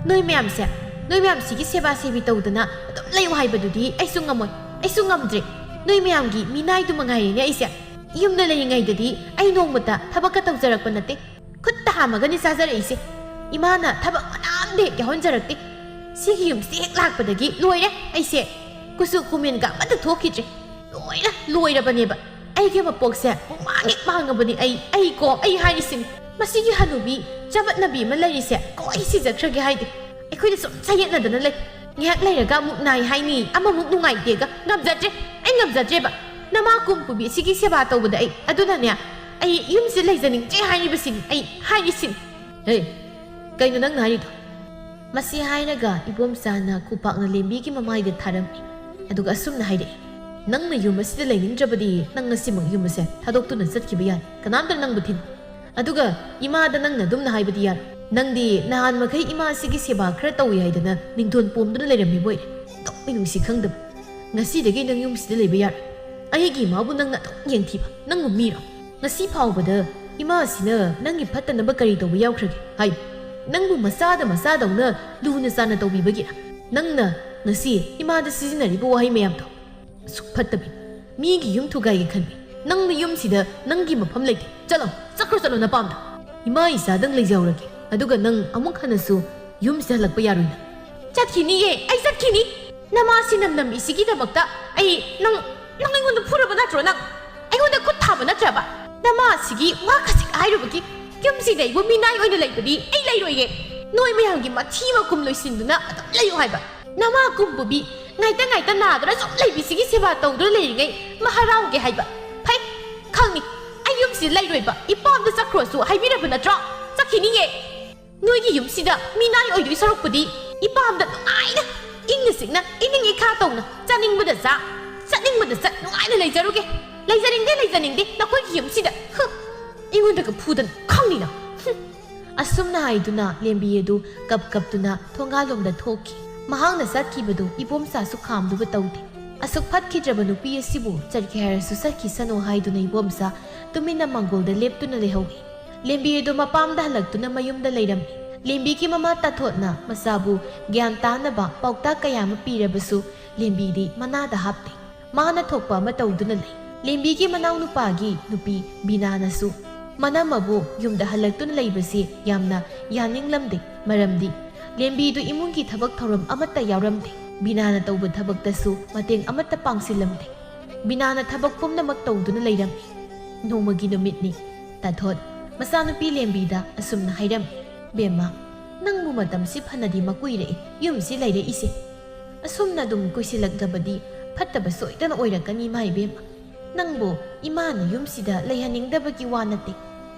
ꯅꯣꯏ ꯃꯌꯥꯝꯁꯦ, ꯅꯣꯏ ꯃꯌꯥꯝꯁꯤꯒꯤ ꯁꯦꯕꯥ ꯁꯦꯕꯤ ꯇꯧꯗꯅ ꯑꯗꯨꯝ ꯂꯩꯌꯨ ꯍꯥꯏꯕꯗꯨꯗꯤ ꯑꯩꯁꯨ ꯉꯝꯃꯣꯏ, ꯑꯩꯁꯨ ꯉꯝꯗ꯭ꯔꯦ꯫ ꯅꯣꯏ ꯃꯌꯥꯝꯒꯤ ꯃꯤꯅꯥꯏꯗꯨ ꯃꯉꯥꯏꯔꯦꯅꯦ ꯑꯩꯁꯦ꯫ ꯌꯨꯝꯗ ꯂꯩꯔꯤꯉꯩꯗꯗꯤ ꯑꯩ ꯅꯣꯡꯃꯇ ꯊꯕꯛꯀ ꯇꯧꯖꯔꯛꯄ ꯅꯠꯇꯦ꯫ ꯈꯨꯠꯇ ꯍꯥꯝꯃꯒꯅꯤ ꯆꯥꯖꯔꯛꯏꯁꯦ꯫ ꯏꯃꯥꯅ ꯊꯕꯛ ꯃꯅꯥ ꯑꯝꯇ ꯍꯦꯛ ꯌꯥꯎꯍꯟꯖꯔꯛꯇꯦ꯫ ꯁꯤꯒꯤ ꯌꯨꯝꯁꯤꯗ ꯍꯦꯛ ꯂꯥꯛꯄꯗꯒꯤ ꯂꯣꯏꯔꯦ ꯑꯩꯁꯦ꯫ ꯀꯨꯆꯨ ꯀꯨꯃꯦꯟꯒ ꯑꯃꯠꯇ ꯊꯣꯛꯈꯤꯗ꯭ꯔꯦ꯫ ꯂꯣꯏꯅ ꯂꯣꯏꯔꯕꯅꯦꯕ꯫ ꯑꯩꯒꯤ ꯃꯄꯣꯛꯁꯦ ꯄꯨꯡꯃꯥꯡ ꯍꯦꯛ ꯃꯥꯡꯉꯕꯅꯤ꯫ ꯑꯩ, ꯑꯩ ꯀꯣ, ꯑꯩ ꯍꯥꯏꯔꯤꯁꯤꯅꯤ꯫ ꯃꯁꯤꯒꯤ ꯍꯅꯨꯕꯤ ꯆꯕꯠꯅꯕꯤ ꯑꯃ ꯂꯩꯔꯤꯁꯦ ꯀꯣꯏ ꯁꯤꯖꯈ꯭ꯔꯒꯦ ꯍꯥꯏꯗꯦ꯫ ꯑꯩꯈꯣꯏꯗ ꯁꯨꯝ ꯆꯌꯦꯠꯅꯗꯅ ꯂꯩ꯫ ꯉꯥꯏꯍꯥꯛ ꯂꯩꯔꯒ ꯑꯃꯨꯛ ꯅꯥꯏ ꯍꯥꯏꯅꯤ, ꯑꯃꯃꯨꯛ ꯅꯨꯡꯉꯥꯏꯇꯦꯒ꯫ ꯉꯝꯖꯗ꯭ꯔꯦ, ꯑꯩ ꯉꯝꯖꯗ꯭ꯔꯦꯕ꯫ ꯅꯃꯥ ꯀꯨꯝꯄꯨꯕꯤ ꯑꯁꯤꯒꯤ ꯁꯦꯕꯥ ꯇꯧꯕꯗ ꯑꯩ, ꯑꯗꯨꯅꯅꯦ, ꯑꯩ ꯌꯨꯝꯁꯤꯗ ꯂꯩꯖꯅꯤꯡꯗ꯭ꯔꯦ ꯍꯥꯏꯔꯤꯕꯁꯤꯅꯤ, ꯑꯩ ꯍꯥꯏꯔꯤꯁꯤꯅꯤ꯫ ꯍꯦ, ꯀꯩꯅꯣ ꯅꯪꯅ ꯍꯥꯏꯔꯤꯗꯣ? ꯃꯁꯤ ꯍꯥꯏꯔꯒ ꯏꯕꯣꯝꯆꯥꯅ ꯈꯨꯄꯥꯛꯅ ꯂꯦꯝꯕꯤꯒꯤ ꯃꯃꯥꯏꯗ ꯊꯥꯔꯝꯃꯤ꯫ ꯑꯗꯨꯒ ꯑꯁꯨꯝꯅ ꯍꯥꯏꯔꯛꯏ, "ꯅꯪꯅ ꯌꯨꯝ ꯑꯁꯤꯗ ꯂꯩꯅꯤꯡꯗ꯭ꯔꯕꯗꯤ ꯅꯪ ꯉꯁꯤꯃꯛ ꯌꯨꯝ ꯑꯁꯦ ꯊꯥꯗꯣꯛꯇꯨꯅ ꯆꯠꯈꯤꯕ ꯌꯥꯏ꯫ ꯀꯅꯥꯝꯇꯅ ꯅꯪꯕꯨ ꯊꯤꯡ-, ꯑꯗꯨꯒ ꯏꯃꯥꯗ ꯅꯪꯅ ꯑꯗꯨꯝꯅ ꯍꯥꯏꯕꯗꯤ ꯌꯥꯔꯣꯏ꯫ ꯅꯪꯗꯤ ꯅꯍꯥꯟ ꯃꯈꯩ ꯏꯃꯥ ꯑꯁꯤꯒꯤ ꯁꯦꯕꯥ ꯈꯔ ꯇꯧꯏ ꯍꯥꯏꯗꯅ ꯅꯤꯡꯊꯣꯟ ꯄꯣꯝꯗꯨꯅ ꯂꯩꯔꯝꯃꯤꯕ ꯑꯣꯏꯔꯦ꯫ ꯇꯧꯏ ꯅꯨꯡꯁꯤ ꯈꯪꯗꯕ꯫ ꯉꯁꯤꯗꯒꯤ ꯅꯪ ꯌꯨꯝꯁꯤꯗ ꯂꯩꯕ ꯌꯥꯔꯣꯏ꯫ ꯑꯩꯒꯤ ꯏꯃꯥꯕꯨ ꯅꯪꯅ ꯑꯗꯨꯝ ꯌꯦꯡꯊꯤꯕ꯫ ꯅꯪꯕꯨ ꯃꯤꯔꯣ? ꯉꯁꯤ ꯐꯥꯎꯕꯗ ꯏꯃꯥ ꯑꯁꯤꯅ ꯅꯪꯒꯤ ꯐꯠꯇꯅꯕ ꯀꯔꯤ ꯇꯧꯕ ꯌꯥꯎꯈ꯭ꯔꯒꯦ? ꯍꯥꯏꯌꯨ꯫ ꯅꯪꯕꯨ ꯃꯆꯥꯗ ꯃꯆꯥꯗꯧꯅ ꯂꯨꯅ ꯆꯥꯟꯅ ꯇꯧꯕꯤꯕꯒꯤꯔ? ꯅꯪꯅ ꯉꯁꯤ ꯏꯃꯥꯗ ꯁꯤꯖꯤꯟꯅꯔꯤꯕ ꯋꯥꯍꯩ ꯃꯌꯥꯝꯗꯣ? ꯑꯁꯨꯛ ꯐꯠꯇꯕꯤ, ꯃꯤꯒꯤ ꯌꯨꯝ ꯊꯨꯒꯥꯏꯒꯦ ꯈꯟꯕꯤ, ꯅꯪꯅ ꯌꯨꯝꯁꯤꯗ ꯅꯪꯒꯤ ꯃꯐꯝ ꯂꯩꯇꯦ꯫ ꯆꯠꯂꯣ, ꯆꯠꯈ꯭ꯔꯣ, ꯆꯠꯂꯣ ꯅꯄꯥꯝꯗ꯫ ꯏꯃꯥ ꯏꯆꯥꯗꯪ ꯂꯩꯖꯍꯧꯔꯒꯦ, ꯑꯗꯨꯒ ꯅꯪ ꯑꯃꯨꯛ ꯍꯟꯅꯁꯨ ꯌꯨꯝꯁꯤꯗ ꯍꯜꯂꯛꯄ ꯌꯥꯔꯣꯏ ꯅꯪ꯫ ꯆꯠꯈꯤꯅꯤꯌꯦ, ꯑꯩ ꯆꯠꯈꯤꯅꯤ꯫ ꯅꯃꯥꯁꯤ ꯅꯝꯅꯝꯃꯤꯁꯤꯒꯤꯗꯃꯛꯇ ꯑꯩ ꯅꯪ, ꯅꯪ ꯑꯩꯉꯣꯟꯗ ꯐꯨꯔꯕ ꯅꯠꯇ꯭ꯔꯣ ꯅꯪ? ꯑꯩꯉꯣꯟꯗ ꯈꯨꯠ ꯊꯥꯕ ꯅꯠꯇ꯭ꯔꯕ? ꯅꯃꯥꯁꯤꯒꯤ ꯋꯥ ꯈꯖꯤꯛ ꯍꯥꯏꯔꯨꯕꯒꯤ ꯌꯨꯝꯁꯤꯗ ꯑꯩꯕꯨ ꯃꯤꯅꯥꯏ ꯑꯣꯏꯅ ꯂꯩꯕꯗꯤ ꯑꯩ ꯂꯩꯔꯣꯏꯌꯦ꯫ ꯅꯣꯏ ꯃꯌꯥꯝꯒꯤ ꯃꯊꯤ ꯃꯀꯨꯝ ꯂꯣꯏꯁꯤꯟꯗꯨꯅ ꯑꯗꯨꯝ ꯂꯩꯌꯨ ꯍꯥꯏꯕ꯫ ꯅꯃꯥ ꯀꯨꯝꯄꯨꯕꯤ ꯉꯥꯏꯇ ꯉꯥꯏꯇ ꯅꯥꯗꯨꯅ ꯁꯨꯝ ꯂꯩꯕꯤꯁꯤꯒꯤ ꯁꯦꯕꯥ ꯇꯧꯗꯨꯅ ꯂꯩꯔꯤꯉꯩ ꯃꯍꯥꯔꯥꯎꯒꯦ ꯍꯥꯏꯕ꯫ ꯐꯩ, ꯈꯪꯅꯤ꯫ ꯁꯤ ꯂꯩꯔꯣꯏꯕ, ꯏꯄꯥꯝꯗ ꯆꯠꯈ꯭ꯔꯣꯁꯨ ꯍꯥꯏꯕꯤꯔꯕ ꯅꯠꯇ꯭ꯔꯣ? ꯆꯠꯈꯤꯅꯤꯌꯦ꯫ ꯅꯣꯏꯒꯤ ꯌꯨꯝꯁꯤꯗ ꯃꯤꯅꯥꯏ ꯑꯣꯏꯗꯣꯏ ꯁꯔꯨꯛꯄꯨꯗꯤ ꯏꯄꯥꯝꯗ ꯅꯨꯡꯉꯥꯏꯅ ꯏꯪꯅ ꯆꯤꯛꯅ ꯏꯅꯤꯡ ꯏꯈꯥ ꯇꯧꯅ ꯆꯥꯅꯤꯡꯕꯗ ꯆꯥ, ꯆꯠꯅꯤꯡꯕꯗ ꯆꯠ ꯅꯨꯡꯉꯥꯏꯅ ꯂꯩꯖꯔꯨꯒꯦ꯫ ꯂꯩꯖꯅꯤꯡꯗꯦ, ꯂꯩꯖꯅꯤꯡꯗꯦ ꯅꯈꯣꯏꯒꯤ ꯌꯨꯝꯁꯤꯗ꯫ ꯍꯨꯝ, ꯑꯩꯉꯣꯟꯗꯒ ꯐꯨꯗꯅ ꯈꯪꯅꯤꯅ꯫ ꯍꯨꯝ꯫ ꯑꯁꯨꯝꯅ ꯍꯥꯏꯗꯨꯅ ꯂꯦꯝꯕꯤ ꯑꯗꯨ ꯀꯞ ꯀꯞꯇꯨꯅ ꯊꯣꯡꯒꯥꯜꯂꯣꯝꯗ ꯊꯣꯛꯈꯤ꯫ ꯃꯍꯥꯛꯅ ꯆꯠꯈꯤꯕꯗꯨ ꯏꯕꯣꯝꯆꯥꯁꯨ ꯈꯥꯝꯂꯨꯕ ꯇꯧꯗꯦ꯫ ꯑꯁꯨꯛ ꯐꯠꯈꯤꯗ꯭ꯔꯕ ꯅꯨꯄꯤ ꯑꯁꯤꯕꯨ ꯆꯠꯈꯤ ꯍꯥꯏꯔꯁꯨ ꯆꯠꯈꯤꯁꯅꯨ ꯍꯥꯏꯗꯨꯅ ꯏꯕꯣꯝꯆꯥ ꯇꯨꯃꯤꯟꯅ ꯃꯥꯡꯒꯣꯜꯗ ꯂꯦꯞꯇꯨꯅ ꯂꯩꯍꯧꯏ꯫ ꯂꯦꯝꯕꯤ ꯑꯗꯨ ꯃꯄꯥꯝꯗ ꯍꯜꯂꯛꯇꯨꯅ ꯃꯌꯨꯝꯗ ꯂꯩꯔꯝꯃꯤ꯫ ꯂꯦꯝꯕꯤꯒꯤ ꯃꯃꯥ ꯇꯥꯊꯣꯠꯅ ꯃꯆꯥꯕꯨ ꯒ꯭ꯌꯥꯟ ꯇꯥꯅꯕ ꯄꯥꯎꯇꯥꯛ ꯀꯌꯥ ꯑꯃ ꯄꯤꯔꯕꯁꯨ ꯂꯦꯝꯕꯤꯗꯤ ꯃꯅꯥꯗ ꯍꯥꯞꯇꯦ꯫ ꯃꯥꯅ ꯊꯣꯛꯄ ꯑꯃ ꯇꯧꯗꯨꯅ ꯂꯩ꯫ ꯂꯦꯝꯕꯤꯒꯤ ꯃꯅꯥꯎꯅꯨꯄꯥꯒꯤ ꯅꯨꯄꯤ ꯕꯤꯅꯥꯅꯁꯨ ꯃꯅꯝꯃꯕꯨ ꯌꯨꯝꯗ ꯍꯜꯂꯛꯇꯨꯅ ꯂꯩꯕꯁꯤ ꯌꯥꯝꯅ ꯌꯥꯅꯤꯡꯂꯝꯗꯦ꯫ ꯃꯔꯝꯗꯤ ꯂꯦꯝꯕꯤꯗꯨ ꯏꯃꯨꯡꯒꯤ ꯊꯕꯛ ꯊꯧꯔꯝ ꯑꯃꯠꯇ ꯌꯥꯎꯔꯝꯗꯦ꯫ ꯕꯤꯅꯥꯅ ꯇꯧꯕ ꯊꯕꯛꯇꯁꯨ ꯃꯇꯦꯡ ꯑꯃꯠꯇ ꯄꯥꯡꯁꯤꯜꯂꯝꯗꯦ꯫ ꯕꯤꯅꯥꯅ ꯊꯕꯛ ꯄꯨꯝꯅꯃꯛ ꯇꯧꯗꯨꯅ ꯂꯩꯔꯝꯃꯤ꯫ ꯅꯣꯡꯃꯒꯤ ꯅꯨꯃꯤꯠꯅꯤ꯫ ꯇꯥꯊꯣꯠ ꯃꯆꯥꯅꯨꯄꯤ ꯂꯦꯝꯕꯤꯗ ꯑꯁꯨꯝꯅ ꯍꯥꯏꯔꯝꯃꯤ, "ꯕꯦꯝꯃ, ꯅꯪꯕꯨ ꯃꯇꯝꯁꯤ ꯐꯅꯗꯤ ꯃꯀꯨꯏꯔꯛꯏ ꯌꯨꯝꯁꯤ ꯂꯩꯔꯛꯏꯁꯦ꯫ ꯑꯁꯨꯝꯅ ꯑꯗꯨꯝ ꯀꯨꯏꯁꯤꯜꯂꯛꯂꯕꯗꯤ ꯐꯠꯇꯕ ꯁꯣꯏꯗꯅ ꯑꯣꯏꯔꯛꯀꯅꯤ, ꯏꯃꯥ ꯏꯕꯦꯝꯃ꯫ ꯅꯪꯕꯨ ꯏꯃꯥꯅ ꯌꯨꯝꯁꯤꯗ ꯂꯩꯍꯟꯅꯤꯡꯗꯕꯒꯤ ꯋꯥ ꯅꯠꯇꯦ꯫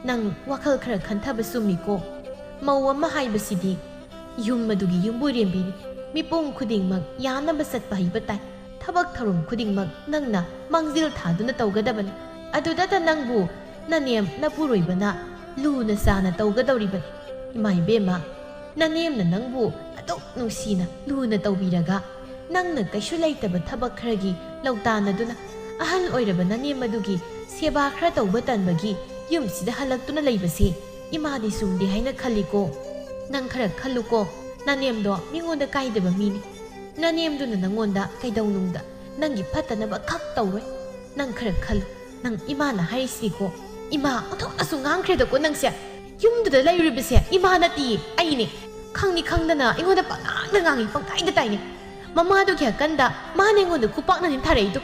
ꯅꯪ ꯋꯥꯈꯜ ꯈꯔ ꯈꯟꯊꯕ ꯆꯨꯝꯃꯤꯀꯣ꯫ ꯃꯧ ꯑꯃ ꯍꯥꯏꯕꯁꯤꯗꯤ ꯌꯨꯝ ꯑꯗꯨꯒꯤ ꯌꯨꯝꯕꯨꯔꯦꯝꯕꯤꯅꯤ꯫ ꯃꯤꯄꯨꯝ ꯈꯨꯗꯤꯡꯃꯛ ꯌꯥꯅꯕ ꯆꯠꯄ ꯍꯩꯕ ꯇꯥꯏ꯫ ꯊꯕꯛ ꯊꯧꯔꯝ ꯈꯨꯗꯤꯡꯃꯛ ꯅꯪꯅ ꯃꯥꯡꯖꯤꯜ ꯊꯥꯗꯨꯅ ꯇꯧꯒꯗꯕꯅꯤ꯫ ꯑꯗꯨꯗꯇ ꯅꯪꯕꯨ ꯅꯅꯦꯝ ꯅꯄꯨꯔꯣꯏꯕꯅ ꯂꯨꯅ ꯆꯥꯅ ꯇꯧꯒꯗꯧꯔꯤꯕꯅꯤ꯫ ꯏꯃꯥ ꯏꯕꯦꯝꯃ, ꯅꯅꯦꯝꯅ ꯅꯪꯕꯨ ꯑꯗꯨꯛ ꯅꯨꯡꯁꯤꯅ ꯂꯨꯅ ꯇꯧꯕꯤꯔꯒ ꯅꯪꯅ ꯀꯩꯁꯨ ꯂꯩꯇꯕ ꯊꯕꯛ ꯈꯔꯒꯤ ꯂꯧꯇꯥꯟꯅꯗꯨꯅ ꯑꯍꯜ ꯑꯣꯏꯔꯕ ꯅꯅꯦꯝ ꯑꯗꯨꯒꯤ ꯁꯦꯕꯥ ꯈꯔ ꯇꯧꯕ ꯇꯟꯕꯒꯤ ꯌꯨꯝꯁꯤꯗ ꯍꯜꯂꯛꯇꯨꯅ ꯂꯩꯕꯁꯤ ꯏꯃꯥꯗꯤ ꯆꯨꯝꯗꯦ ꯍꯥꯏꯅ ꯈꯜꯂꯤꯀꯣ꯫ ꯅꯪ ꯈꯔ ꯈꯜꯂꯨꯀꯣ꯫ ꯅꯅꯦꯝꯗꯣ ꯃꯤꯉꯣꯟꯗ ꯀꯥꯏꯗꯕ ꯃꯤꯅꯤ꯫ ꯅꯅꯦꯝꯗꯨꯅ ꯅꯪꯉꯣꯟꯗ ꯀꯩꯗꯧꯅꯨꯡꯗ ꯅꯪꯒꯤ ꯐꯠꯇꯅꯕ ꯈꯛ ꯇꯧꯔꯣꯏ꯫ ꯅꯪ ꯈꯔ ꯈꯜꯂꯨ꯫ ꯅꯪ ꯏꯃꯥꯅ ꯍꯥꯏꯔꯤꯁꯤꯀꯣ꯫ ꯏꯃꯥ, ꯑꯣꯟꯊꯣꯛꯅꯁꯨ ꯉꯥꯡꯈ꯭ꯔꯦꯗꯀꯣ ꯅꯪꯁꯦ꯫ ꯌꯨꯝꯗꯨꯗ ꯂꯩꯔꯤꯕꯁꯦ ꯏꯃꯥ ꯅꯠꯇꯤꯌꯦ, ꯑꯩꯅꯦ꯫ ꯈꯪꯅꯤ ꯈꯪꯗꯅ ꯑꯩꯉꯣꯟꯗ ꯄꯉꯥꯡꯗ ꯉꯥꯡꯉꯤ, ꯄꯪꯇꯥꯏꯗ ꯇꯥꯏꯅꯦ꯫ ꯃꯃꯥꯗꯨꯒꯤ ꯑꯀꯟꯗ ꯃꯥꯅ ꯑꯩꯉꯣꯟꯗ ꯈꯨꯄꯥꯛꯅ ꯅꯤꯡꯊꯥꯔꯛꯏꯗꯣ꯫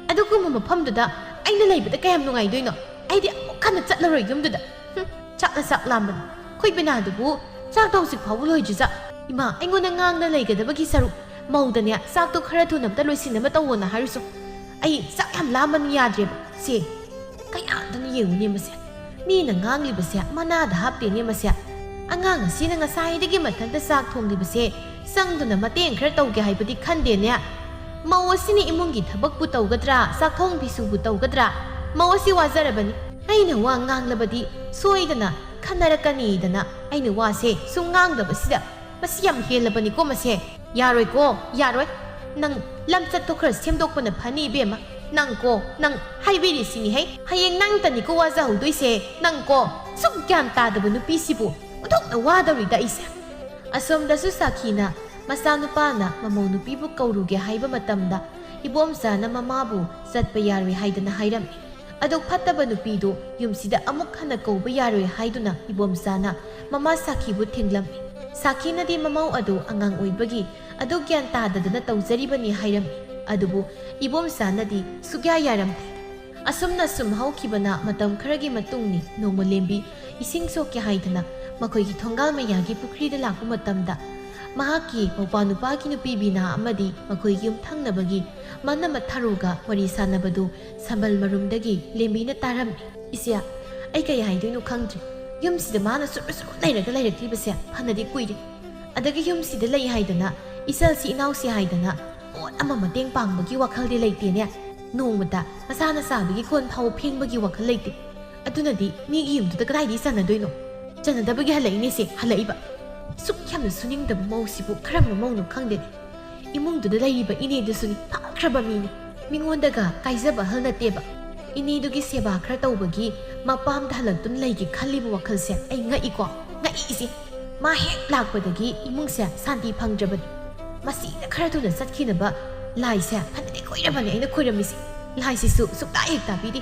ꯑꯗꯨꯒꯨꯝꯕ ꯃꯐꯝꯗꯨꯗ ꯑꯩꯅ ꯂꯩꯕꯗ ꯀꯌꯥꯝ ꯅꯨꯡꯉꯥꯏꯗꯣꯏꯅꯣ? ꯑꯩꯗꯤ ꯑꯃꯨꯛ ꯍꯟꯅ ꯆꯠꯂꯔꯣꯏ ꯌꯨꯝꯗꯨꯗ꯫ ꯍꯨꯝ, ꯆꯥꯛꯅ ꯆꯥꯛ ꯂꯥꯝꯕꯅ꯫ ꯑꯩꯈꯣꯏ ꯕꯤꯅꯥꯗꯨꯕꯨ ꯆꯥꯛꯇꯣ ꯍꯧꯖꯤꯛ ꯐꯥꯎꯕ ꯂꯣꯏꯗ꯭ꯔꯤꯖꯥꯠ꯫ ꯏꯃꯥ, ꯑꯩꯉꯣꯟꯗ ꯉꯥꯡꯅ ꯂꯩꯒꯗꯕꯒꯤ ꯁꯔꯨꯛ ꯃꯧꯗꯅꯦ ꯆꯥꯛꯇꯣ ꯈꯔ ꯊꯨꯅ ꯑꯝꯇ ꯂꯣꯏꯁꯤꯟꯅꯕ ꯇꯧꯋꯣꯅ ꯍꯥꯏꯔꯨꯁꯣ꯫ ꯑꯩ ꯆꯥꯛ ꯌꯥꯝ ꯂꯥꯝꯕꯅ ꯌꯥꯗ꯭ꯔꯦꯕ꯫ ꯁꯦ, ꯀꯌꯥꯗꯅ ꯌꯦꯡꯉꯨꯅꯦ ꯃꯁꯦ꯫ ꯃꯤꯅ ꯉꯥꯡꯂꯤꯕꯁꯦ ꯃꯅꯥꯗ ꯍꯥꯞꯇꯦꯅꯦ ꯃꯁꯦ꯫ ꯑꯉꯥꯡ ꯑꯁꯤꯅ ꯉꯁꯥꯏꯗꯒꯤ ꯃꯊꯟꯇ ꯆꯥꯛ ꯊꯣꯡꯂꯤꯕꯁꯦ ꯆꯪꯗꯨꯅ ꯃꯇꯦꯡ ꯈꯔ ꯇꯧꯒꯦ ꯍꯥꯏꯕꯗꯤ ꯈꯟꯗꯦꯅꯦ꯫ ꯃꯧ ꯑꯁꯤꯅ ꯏꯃꯨꯡꯒꯤ ꯊꯕꯛꯄꯨ ꯇꯧꯒꯗ꯭ꯔꯥ, ꯆꯥꯛꯊꯣꯡ ꯐꯤꯁꯨꯕꯨ ꯇꯧꯒꯗ꯭ꯔꯥ? ꯃꯧ ꯑꯁꯤ ꯋꯥꯖꯔꯕꯅꯤ꯫ ꯑꯩꯅ ꯋꯥ ꯉꯥꯡꯂꯕꯗꯤ ꯁꯣꯏꯗꯅ ꯈꯟꯅꯔꯛꯀꯅꯤꯗꯅ ꯑꯩꯅ ꯋꯥꯁꯦ ꯁꯨꯝ ꯉꯥꯡꯗꯕꯁꯤꯗ ꯃꯁꯤ ꯌꯥꯝ ꯍꯦꯜꯂꯕꯅꯤꯀꯣ ꯃꯁꯦ꯫ ꯌꯥꯔꯣꯏꯀꯣ, ꯌꯥꯔꯣꯏ꯫ ꯅꯪ ꯂꯝꯆꯠꯇꯣ ꯈꯔ ꯁꯦꯝꯗꯣꯛꯄꯅ ꯐꯅꯤ ꯏꯕꯦꯝꯃ꯫ ꯅꯪꯀꯣ, ꯅꯪ ꯍꯥꯏꯕꯤꯔꯤꯁꯤꯅꯤꯍꯦ꯫ ꯍꯌꯦꯡ ꯅꯪꯇꯅꯤꯀꯣ ꯋꯥꯖꯍꯧꯗꯣꯏꯁꯦ꯫ ꯅꯪꯀꯣ, ꯁꯨꯛ ꯒ꯭ꯌꯥꯟ ꯇꯥꯗꯕ ꯅꯨꯄꯤꯁꯤꯕꯨ ꯑꯣꯟꯊꯣꯛꯅ ꯋꯥꯗꯧꯔꯤꯗ ꯑꯩꯁꯦ꯫ ꯑꯁꯣꯝꯗꯁꯨ ꯁꯥꯈꯤꯅ ꯃꯆꯥꯅꯨꯄꯥꯅ ꯃꯃꯧ ꯅꯨꯄꯤꯕꯨ ꯀꯧꯔꯨꯒꯦ ꯍꯥꯏꯕ ꯃꯇꯝꯗ ꯏꯕꯣꯝꯆꯥꯅ ꯃꯃꯥꯕꯨ ꯆꯠꯄ ꯌꯥꯔꯣꯏ ꯍꯥꯏꯗꯅ ꯍꯥꯏꯔꯝꯃꯤ꯫ ꯑꯗꯨ ꯐꯠꯇꯕ ꯅꯨꯄꯤꯗꯨ ꯌꯨꯝꯁꯤꯗ ꯑꯃꯨꯛ ꯍꯟꯅ ꯀꯧꯕ ꯌꯥꯔꯣꯏ ꯍꯥꯏꯗꯨꯅ ꯏꯕꯣꯝꯆꯥꯅ ꯃꯃꯥ ꯁꯥꯈꯤꯕꯨ ꯊꯦꯡꯂꯝꯃꯤ꯫ ꯁꯥꯈꯤꯅꯗꯤ ꯃꯃꯧ ꯑꯗꯨ ꯑꯉꯥꯡ ꯑꯣꯏꯕꯒꯤ ꯑꯗꯨ ꯒ꯭ꯌꯥꯟ ꯇꯥꯗꯗꯅ ꯇꯧꯖꯔꯤꯕꯅꯤ ꯍꯥꯏꯔꯝꯃꯤ꯫ ꯑꯗꯨꯕꯨ ꯏꯕꯣꯝꯆꯥꯅꯗꯤ ꯁꯨꯛꯌꯥ ꯌꯥꯔꯝꯗꯦ꯫ ꯑꯁꯨꯝꯅ ꯁꯨꯝ ꯍꯧꯈꯤꯕꯅ ꯃꯇꯝ ꯈꯔꯒꯤ ꯃꯇꯨꯡꯅꯤ꯫ ꯅꯣꯡꯃ ꯂꯦꯝꯕꯤ ꯏꯁꯤꯡ ꯁꯣꯛꯀꯦ ꯍꯥꯏꯗꯅ ꯃꯈꯣꯏꯒꯤ ꯊꯣꯡꯒꯥꯜ ꯃꯌꯥꯒꯤ ꯄꯨꯈ꯭ꯔꯤꯗ ꯂꯥꯛꯄ ꯃꯇꯝꯗ ꯃꯍꯥꯛꯀꯤ ꯃꯧꯄ꯭ꯋꯥ ꯅꯨꯄꯥꯒꯤ ꯅꯨꯄꯤ ꯕꯤꯅꯥ ꯑꯃꯗꯤ ꯃꯈꯣꯏꯒꯤ ꯌꯨꯝꯊꯪꯅꯕꯒꯤ ꯃꯅꯃ ꯊꯔꯣꯒ ꯋꯥꯔꯤ ꯁꯥꯟꯅꯕꯗꯨ ꯁꯝꯕꯜ ꯃꯔꯨꯝꯗꯒꯤ ꯂꯦꯝꯕꯤꯅ ꯇꯥꯔꯝꯃꯤ꯫ "ꯏꯆꯦ, ꯑꯩ ꯀꯩ ꯍꯥꯏꯗꯣꯏꯅꯣ ꯈꯪꯗ꯭ꯔꯦ꯫ ꯌꯨꯝꯁꯤꯗ ꯃꯥꯅ ꯁꯨꯔꯨ ꯁꯨꯔꯨ ꯂꯩꯔꯒ ꯂꯩꯔꯛꯂꯤꯕꯁꯦ ꯐꯅꯗꯤ ꯀꯨꯏꯔꯦ꯫ ꯑꯗꯒꯤ ꯌꯨꯝꯁꯤꯗ ꯂꯩ ꯍꯥꯏꯗꯅ, ꯏꯆꯜꯁꯤ ꯏꯅꯥꯎꯁꯤ ꯍꯥꯏꯗꯅ ꯄꯣꯠ ꯑꯃ ꯃꯇꯦꯡ ꯄꯥꯡꯕꯒꯤ ꯋꯥꯈꯜꯗꯤ ꯂꯩꯇꯦꯅꯦ꯫ ꯅꯣꯡꯃꯇ ꯃꯁꯥꯅ ꯆꯥꯕꯒꯤ ꯀꯣꯟ ꯐꯥꯎꯕ ꯐꯦꯡꯕꯒꯤ ꯋꯥꯈꯜ ꯂꯩꯇꯦ꯫ ꯑꯗꯨꯅꯗꯤ ꯃꯤꯒꯤ ꯌꯨꯝꯗꯨꯗ ꯀꯗꯥꯏꯗꯒꯤ ꯆꯟꯅꯗꯣꯏꯅꯣ? ꯆꯟꯅꯗꯕꯒꯤ ꯍꯜꯂꯛꯏꯅꯦ ꯁꯦ, ꯍꯜꯂꯛꯏꯕ꯫ ꯁꯨꯛ ꯌꯥꯝꯅ ꯁꯨꯅꯤꯡꯗꯕ ꯃꯧꯁꯤꯕꯨ ꯀꯔꯝꯕ ꯃꯧꯅꯣ ꯈꯪꯗꯦꯅꯦ꯫ ꯏꯃꯨꯡꯗꯨꯗ ꯂꯩꯔꯤꯕ ꯏꯅꯦꯗꯨꯁꯨꯅꯤ, ꯐꯈ꯭ꯔꯕ ꯃꯤꯅꯤ꯫ ꯃꯤꯉꯣꯟꯗꯒ ꯀꯥꯏꯖꯕ ꯑꯍꯜ ꯅꯠꯇꯦꯕ꯫ ꯏꯅꯦꯗꯨꯒꯤ ꯁꯦꯕꯥ ꯈꯔ ꯇꯧꯕꯒꯤ ꯃꯄꯥꯝꯗ ꯍꯜꯂꯛꯇꯨꯅ ꯂꯩꯒꯦ ꯈꯜꯂꯤꯕ ꯋꯥꯈꯜꯁꯦ ꯑꯩ ꯉꯛꯏꯀꯣ, ꯉꯛꯏꯁꯦ꯫ ꯃꯥ ꯍꯦꯛ ꯂꯥꯛꯄꯗꯒꯤ ꯏꯃꯨꯡꯁꯦ ꯁꯥꯟꯇꯤ ꯐꯪꯗ꯭ꯔꯕꯅꯤ꯫ ꯃꯁꯤꯗ ꯈꯔ ꯊꯨꯅ ꯆꯠꯈꯤꯅꯕ ꯂꯥꯏꯁꯦ ꯐꯅꯗꯤ ꯀꯨꯏꯔꯕꯅꯤ ꯑꯩꯅ ꯈꯣꯏꯔꯝꯃꯤꯁꯦ꯫ ꯂꯥꯏꯁꯤꯁꯨ ꯁꯨꯛꯇꯥ ꯍꯦꯛ ꯇꯥꯕꯤꯗꯦ꯫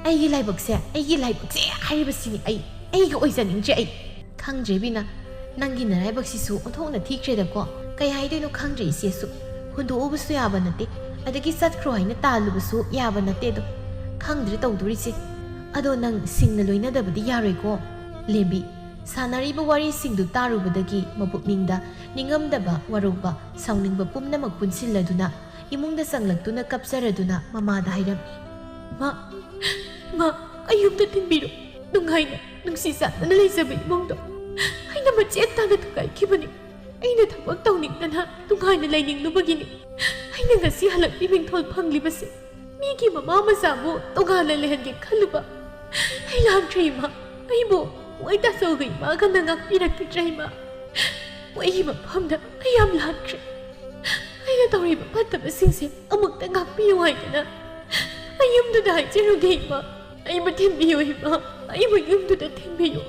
ꯑꯩꯒꯤ ꯂꯥꯏꯕꯛꯁꯦ, ꯑꯩꯒꯤ ꯂꯥꯏꯕꯛꯁꯦ ꯍꯥꯏꯔꯤꯕꯁꯤꯅꯤ ꯑꯩ꯫ ꯑꯩꯒꯤ ꯑꯣꯏꯖꯅꯤꯡꯗ꯭ꯔꯦ ꯑꯩ꯫ ꯈꯪꯗ꯭ꯔꯦ ꯕꯤꯅꯥ, ꯅꯪꯒꯤ ꯅꯔꯥꯏꯕꯛꯁꯤꯁꯨ ꯑꯣꯟꯊꯣꯛꯅ ꯊꯤꯈ꯭ꯔꯦꯗꯀꯣ꯫ ꯀꯩ ꯍꯥꯏꯗꯣꯏꯅꯣ ꯈꯪꯗ꯭ꯔꯦ ꯏꯆꯦꯁꯨ꯫ ꯍꯨꯟꯗꯣꯛꯎꯕꯁꯨ ꯌꯥꯕ ꯅꯠꯇꯦ, ꯑꯗꯒꯤ ꯆꯠꯈ꯭ꯔꯣ ꯍꯥꯏꯅ ꯇꯥꯜꯂꯨꯕꯁꯨ ꯌꯥꯕ ꯅꯠꯇꯦ꯫ ꯑꯗꯣ ꯈꯪꯗ꯭ꯔꯦ ꯇꯧꯗꯣꯔꯤꯁꯦ꯫ ꯑꯗꯣ ꯅꯪ ꯁꯤꯡꯅ ꯂꯣꯏꯅꯗꯕꯗꯤ ꯌꯥꯔꯣꯏꯀꯣ꯫ ꯂꯦꯝꯕꯤ, ꯁꯥꯟꯅꯔꯤꯕ ꯋꯥꯔꯤꯁꯤꯡꯗꯨ ꯇꯥꯔꯨꯕꯗꯒꯤ ꯃꯄꯨꯛꯅꯤꯡꯗ ꯅꯤꯡꯉꯝꯗꯕ, ꯋꯥꯔꯧꯕ, ꯁꯥꯎꯅꯤꯡꯕ ꯄꯨꯝꯅꯃꯛ ꯄꯨꯟꯁꯤꯜꯂꯗꯨꯅ ꯏꯃꯨꯡꯗ ꯆꯪꯂꯛꯇꯨꯅ ꯀꯞꯆꯔꯗꯨꯅ ꯃꯃꯥꯗ ꯍꯥꯏꯔꯝꯃꯤ꯫ "ꯃꯥ, ꯏꯃꯥ, ꯑꯩ ꯌꯨꯝꯗ ꯊꯤꯟꯕꯤꯔꯣ꯫ ꯅꯨꯡꯉꯥꯏꯅ, ꯅꯨꯡꯁꯤ ꯆꯥꯟꯅꯅ ꯂꯩꯖꯕ ꯏꯃꯨꯡꯗꯣ ꯑꯩꯅ ꯃꯆꯦꯠ ꯇꯥꯅ ꯊꯨꯒꯥꯏꯈꯤꯕꯅꯤ꯫ ꯑꯩꯅ ꯊꯕꯛ ꯇꯧꯅꯤꯡꯗꯅ ꯅꯨꯡꯉꯥꯏꯅ ꯂꯩꯅꯤꯡꯂꯨꯕꯒꯤꯅꯤ꯫ ꯑꯩꯅ ꯉꯁꯤ ꯍꯜꯂꯛꯄꯤ ꯃꯤꯡꯊꯣꯜ ꯐꯪꯂꯤꯕꯁꯦ꯫ ꯃꯤꯒꯤ ꯃꯃꯥ ꯃꯆꯥꯕꯨ ꯇꯣꯉꯥꯟꯅ ꯂꯩꯍꯟꯒꯦ ꯈꯜꯂꯨꯕ꯫ ꯑꯩ ꯂꯥꯟꯈ꯭ꯔꯦ ꯏꯃꯥ꯫ ꯑꯩꯕꯨ ꯃꯣꯏ ꯇꯥꯆꯧꯒ ꯏꯃꯥꯒꯅ ꯉꯥꯛꯄꯤꯔꯛꯈꯤꯗ꯭ꯔꯦ ꯏꯃꯥ꯫ ꯃꯣꯏꯒꯤ ꯃꯐꯝꯗ ꯑꯩ ꯌꯥꯝ ꯂꯥꯟꯈ꯭ꯔꯦ꯫ ꯑꯩꯅ ꯇꯧꯔꯤꯕ ꯐꯠꯇꯕꯁꯤꯡꯁꯦ ꯑꯃꯨꯛꯇ ꯉꯥꯛꯄꯤꯌꯨ ꯍꯥꯏꯗꯅ ꯑꯩ ꯌꯨꯝꯗꯨꯗ ꯍꯥꯏꯖꯔꯨꯒꯦ ꯏꯃꯥ꯫ ꯑꯩꯕꯨ ꯊꯤꯟꯕꯤꯌꯨ ꯏꯃꯥ꯫ ꯑꯩꯕꯨ ꯌꯨꯝꯗꯨꯗ ꯊꯤꯟꯕꯤꯌꯨ꯫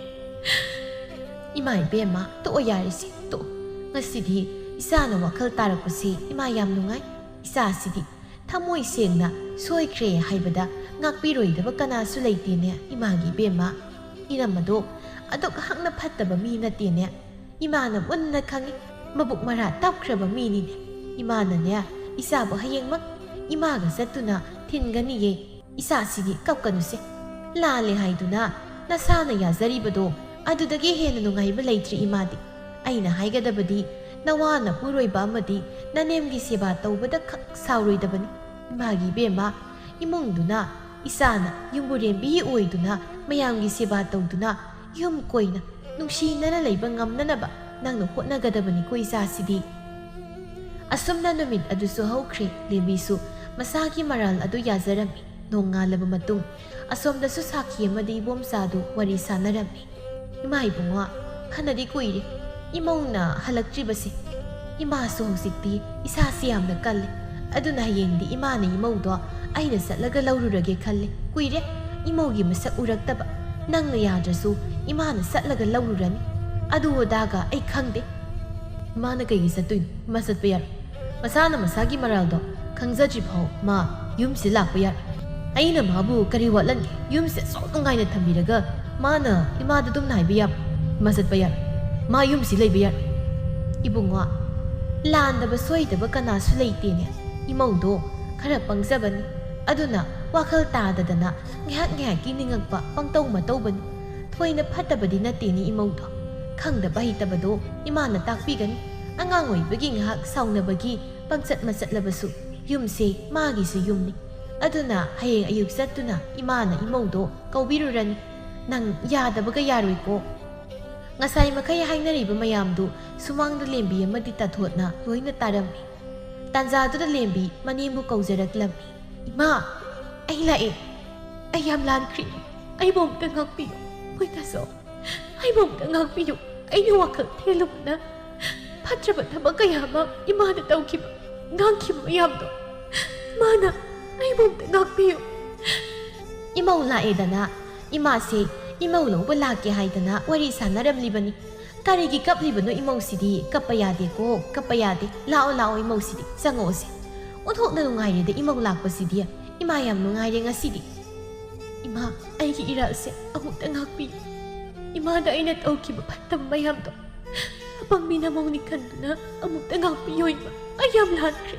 ꯏꯃꯥ ꯏꯕꯦꯝꯃ, ꯇꯣꯛꯑꯣ ꯌꯥꯔꯦꯁꯦ, ꯇꯣꯛꯑꯣ꯫ ꯉꯁꯤꯗꯤ ꯏꯆꯥꯅ ꯋꯥꯈꯜ ꯇꯥꯔꯛꯄꯁꯤ ꯏꯃꯥ ꯌꯥꯝ ꯅꯨꯡꯉꯥꯏ꯫ ꯏꯆꯥꯁꯤꯗꯤ ꯊꯃꯣꯏ ꯁꯦꯡꯅ ꯁꯣꯏꯈ꯭ꯔꯦ ꯍꯥꯏꯕꯗ ꯉꯥꯛꯄꯤꯔꯣꯏꯗꯕ ꯀꯅꯥꯁꯨ ꯂꯩꯇꯦꯅꯦ ꯏꯃꯥꯒꯤ ꯏꯕꯦꯝꯃ꯫ ꯏꯅꯝꯃꯗꯣ ꯑꯗꯨꯛ ꯍꯛꯅ ꯐꯠꯇꯕ ꯃꯤ ꯅꯠꯇꯦꯅꯦ꯫ ꯏꯃꯥꯅ ꯃꯨꯟꯅ ꯈꯪꯏ꯫ ꯃꯕꯨꯛ ꯃꯔꯥ ꯇꯞꯈ꯭ꯔꯕ ꯃꯤꯅꯤꯅꯦ꯫ ꯏꯃꯥꯅꯅꯦ, ꯏꯆꯥꯕꯨ ꯍꯌꯦꯡꯃꯛ ꯏꯃꯥꯒ ꯆꯠꯇꯨꯅ ꯊꯤꯟꯒꯅꯤꯌꯦ꯫ ꯏꯆꯥꯁꯤꯗꯤ ꯀꯞꯀꯅꯨꯁꯦ꯫ ꯂꯥꯜꯂꯦ ꯍꯥꯏꯗꯨꯅ ꯅꯁꯥꯅ ꯌꯥꯖꯔꯤꯕꯗꯣ ꯑꯗꯨꯗꯒꯤ ꯍꯦꯟꯅ ꯅꯨꯡꯉꯥꯏꯕ ꯂꯩꯇ꯭ꯔꯤ ꯏꯃꯥꯗꯤ꯫ ꯑꯩꯅ ꯍꯥꯏꯒꯗꯕꯗꯤ ꯅꯋꯥ ꯅꯄꯨꯔꯣꯏꯕ ꯑꯃꯗꯤ ꯅꯅꯦꯝꯒꯤ ꯁꯦꯕꯥ ꯇꯧꯕꯗ ꯈꯛ ꯁꯥꯎꯔꯣꯏꯗꯕꯅꯤ꯫ ꯏꯃꯥꯒꯤ ꯏꯕꯦꯝꯃ, ꯏꯃꯨꯡꯗꯨꯅ ꯏꯆꯥꯅ ꯌꯨꯝꯕꯨꯔꯦꯝꯕꯤ ꯑꯣꯏꯗꯨꯅ ꯃꯌꯥꯝꯒꯤ ꯁꯦꯕꯥ ꯇꯧꯗꯨꯅ ꯌꯨꯝ ꯀꯣꯏꯅ ꯅꯨꯡꯁꯤꯅꯅ ꯂꯩꯕ ꯉꯝꯅꯅꯕ ꯅꯪꯅ ꯍꯣꯠꯅꯒꯗꯕꯅꯤꯀꯣ ꯏꯆꯥꯁꯤꯗꯤ꯫ ꯑꯁꯨꯝꯅ ꯅꯨꯃꯤꯠ ꯑꯗꯨꯁꯨ ꯍꯧꯈ꯭ꯔꯦ꯫ ꯂꯦꯝꯕꯤꯁꯨ ꯃꯁꯥꯒꯤ ꯃꯔꯥꯜ ꯑꯗꯨ ꯌꯥꯖꯔꯝꯃꯤ꯫ ꯅꯣꯡꯉꯥꯜꯂꯕ ꯃꯇꯨꯡ ꯑꯁꯣꯝꯗꯁꯨ ꯁꯥꯈꯤ ꯑꯃꯗꯤ ꯏꯕꯣꯝꯆꯥꯗꯨ ꯋꯥꯔꯤ ꯁꯥꯟꯅꯔꯝꯃꯤ꯫ ꯏꯃꯥ ꯏꯕꯨꯡꯉꯣ, ꯐꯅꯗꯤ ꯀꯨꯏꯔꯦ ꯏꯃꯧꯅ ꯍꯜꯂꯛꯇ꯭ꯔꯤꯕꯁꯦ꯫ ꯏꯃꯥꯁꯨ ꯍꯧꯖꯤꯛꯇꯤ ꯏꯁꯥꯁꯤ ꯌꯥꯝꯅ ꯀꯜꯂꯦ꯫ ꯑꯗꯨꯅ ꯍꯌꯦꯡꯗꯤ ꯏꯃꯥꯅ ꯏꯃꯧꯗꯣ ꯑꯩꯅ ꯆꯠꯂꯒ ꯂꯧꯔꯨꯔꯒꯦ ꯈꯜꯂꯦ꯫ ꯀꯨꯏꯔꯦ ꯏꯃꯧꯒꯤ ꯃꯁꯛ ꯎꯔꯛꯇꯕ꯫ ꯅꯪꯅ ꯌꯥꯗ꯭ꯔꯁꯨ ꯏꯃꯥꯅ ꯆꯠꯂꯒ ꯂꯧꯔꯨꯔꯅꯤ꯫ ꯑꯗꯨ ꯑꯗꯥꯒ ꯑꯩ ꯈꯪꯗꯦ꯫ ꯃꯥꯅ ꯀꯩꯒꯤ ꯆꯠꯇꯣꯏꯅꯣ? ꯃꯥ ꯆꯠꯄ ꯌꯥꯔꯣꯏ꯫ ꯃꯁꯥꯅ ꯃꯁꯥꯒꯤ ꯃꯔꯥꯜꯗꯣ ꯈꯪꯖꯗ꯭ꯔꯤ ꯐꯥꯎ ꯃꯥ ꯌꯨꯝꯁꯤ ꯂꯥꯛꯄ ꯌꯥꯔꯣꯏ꯫ ꯑꯩꯅ ꯃꯥꯕꯨ ꯀꯔꯤ ꯋꯥꯠꯂꯟꯒꯦ? ꯌꯨꯝꯁꯤ ꯑꯁꯨꯛ ꯅꯨꯡꯉꯥꯏꯅ ꯊꯝꯕꯤꯔꯒ ꯃꯥꯅ ꯏꯃꯥꯗ ꯑꯗꯨꯝꯅ ꯍꯥꯏꯕ ꯌꯥꯕ꯭ꯔꯣ? ꯃꯥ ꯆꯠꯄ ꯌꯥꯔꯣꯏ꯫ ꯃꯥ ꯌꯨꯝꯁꯤ ꯂꯩꯕ ꯌꯥꯔꯣꯏ꯫ ꯏꯕꯨꯡꯉꯣ, ꯂꯥꯟꯗꯕ ꯁꯣꯏꯗꯕ ꯀꯅꯥꯁꯨ ꯂꯩꯇꯦꯅꯦ꯫ ꯏꯃꯧꯗꯣ ꯈꯔ ꯄꯪꯖꯕꯅꯤ꯫ ꯑꯗꯨꯅ ꯋꯥꯈꯜ ꯇꯥꯗꯗꯅ ꯉꯥꯏꯍꯥꯛ ꯉꯥꯏꯍꯥꯛꯀꯤ ꯅꯤꯡꯉꯛꯄ ꯄꯪꯇꯧ ꯃꯇꯧꯕꯅꯤ꯫ ꯊꯣꯏꯅ ꯐꯠꯇꯕꯗꯤ ꯅꯠꯇꯦꯅꯦ ꯏꯃꯧꯗꯣ꯫ ꯈꯪꯗꯕ ꯍꯩꯇꯕꯗꯣ ꯏꯃꯥꯅ ꯇꯥꯛꯄꯤꯒꯅꯤ꯫ ꯑꯉꯥꯡ ꯑꯣꯏꯕꯒꯤ ꯉꯥꯏꯍꯥꯛ ꯁꯥꯎꯅꯕꯒꯤ ꯄꯪꯆꯠ ꯃꯆꯠꯂꯕꯁꯨ ꯌꯨꯝꯁꯦ ꯃꯥꯒꯤꯁꯨ ꯌꯨꯝꯅꯤ꯫ ꯑꯗꯨꯅ ꯍꯌꯦꯡ ꯑꯌꯨꯛ ꯆꯠꯇꯨꯅ ꯏꯃꯥꯅ ꯏꯃꯧꯗꯣ ꯀꯧꯕꯤꯔꯨꯔꯅꯤ꯫ ꯅꯪ ꯌꯥꯗꯕꯒ ꯌꯥꯔꯣꯏꯀꯣ꯫ ꯉꯁꯥꯏ ꯃꯈꯩ ꯍꯥꯏꯅꯔꯤꯕ ꯃꯌꯥꯝꯗꯨ ꯁꯨꯃꯥꯡꯗ ꯂꯦꯝꯕꯤ ꯑꯃꯗꯤ ꯇꯥꯊꯣꯠꯅ ꯂꯣꯏꯅ ꯇꯥꯔꯝꯃꯤ꯫ ꯇꯥꯟꯖꯥꯗꯨꯗ ꯂꯦꯝꯕꯤ ꯃꯅꯦꯝꯕꯨ ꯀꯧꯖꯔꯛꯂꯝꯃꯤ꯫ "ꯏꯃꯥ, ꯑꯩ ꯂꯥꯛꯑꯦ꯫ ꯑꯩ ꯌꯥꯝ ꯂꯥꯟꯈ꯭ꯔꯦ꯫ ꯑꯩꯕꯨ ꯑꯃꯨꯛꯇ ꯉꯥꯛꯄꯤꯌꯨ꯫ ꯍꯣꯏ ꯇꯥꯆꯧ, ꯑꯩꯕꯨ ꯑꯃꯨꯛꯇ ꯉꯥꯛꯄꯤꯌꯨ꯫ ꯑꯩꯅ ꯋꯥꯈꯜ ꯊꯦꯜꯂꯨꯕꯅ ꯐꯠꯇ꯭ꯔꯕ ꯊꯕꯛ ꯀꯌꯥ ꯑꯃ ꯏꯃꯥꯅ ꯇꯧꯈꯤꯕ, ꯉꯥꯡꯈꯤꯕ ꯃꯌꯥꯝꯗꯣ꯫ ꯏꯃꯥꯅ ꯑꯩꯕꯨ ꯑꯃꯨꯛꯇ ꯉꯥꯛꯄꯤꯌꯨ꯫" ꯏꯃꯧ ꯂꯥꯛꯑꯦꯗꯅ ꯏꯃꯥꯁꯦ ꯏꯃꯧ ꯂꯧꯕ ꯂꯥꯛꯀꯦ ꯍꯥꯏꯗꯅ ꯋꯥꯔꯤ ꯁꯥꯟꯅꯔꯝꯂꯤꯕꯅꯤ꯫ ꯀꯔꯤꯒꯤ ꯀꯞꯂꯤꯕꯅꯣ ꯏꯃꯧꯁꯤꯗꯤ? "ꯀꯞꯄ ꯌꯥꯗꯦꯀꯣ, ꯀꯞꯄ ꯌꯥꯗꯦ꯫ ꯂꯥꯛꯑꯣ, ꯂꯥꯛꯑꯣ ꯏꯃꯧꯁꯤꯗꯤ, ꯆꯪꯉꯛꯑꯣꯁꯦ꯫ ꯑꯣꯟꯊꯣꯛꯅ ꯅꯨꯡꯉꯥꯏꯔꯦꯗ ꯏꯃꯧ ꯂꯥꯛꯄꯁꯤꯗꯤ꯫ ꯏꯃꯥ ꯌꯥꯝ ꯅꯨꯡꯉꯥꯏꯔꯦ ꯉꯁꯤꯗꯤ꯫ ꯏꯃꯥ, ꯑꯩꯒꯤ ꯏꯔꯥꯜꯁꯦ ꯑꯃꯨꯛꯇ ꯉꯥꯛꯄꯤꯌꯨ꯫ ꯏꯃꯥꯗ ꯑꯩꯅ ꯇꯧꯈꯤꯕ ꯐꯠꯇꯕ ꯃꯌꯥꯝꯗꯣ ꯑꯄꯪꯕꯤ ꯅꯃꯧꯅꯤ ꯈꯟꯗꯨꯅ ꯑꯃꯨꯛꯇ ꯉꯥꯛꯄꯤꯌꯨ ꯏꯃꯥ꯫ ꯑꯩ ꯌꯥꯝ ꯂꯥꯟꯈ꯭ꯔꯦ꯫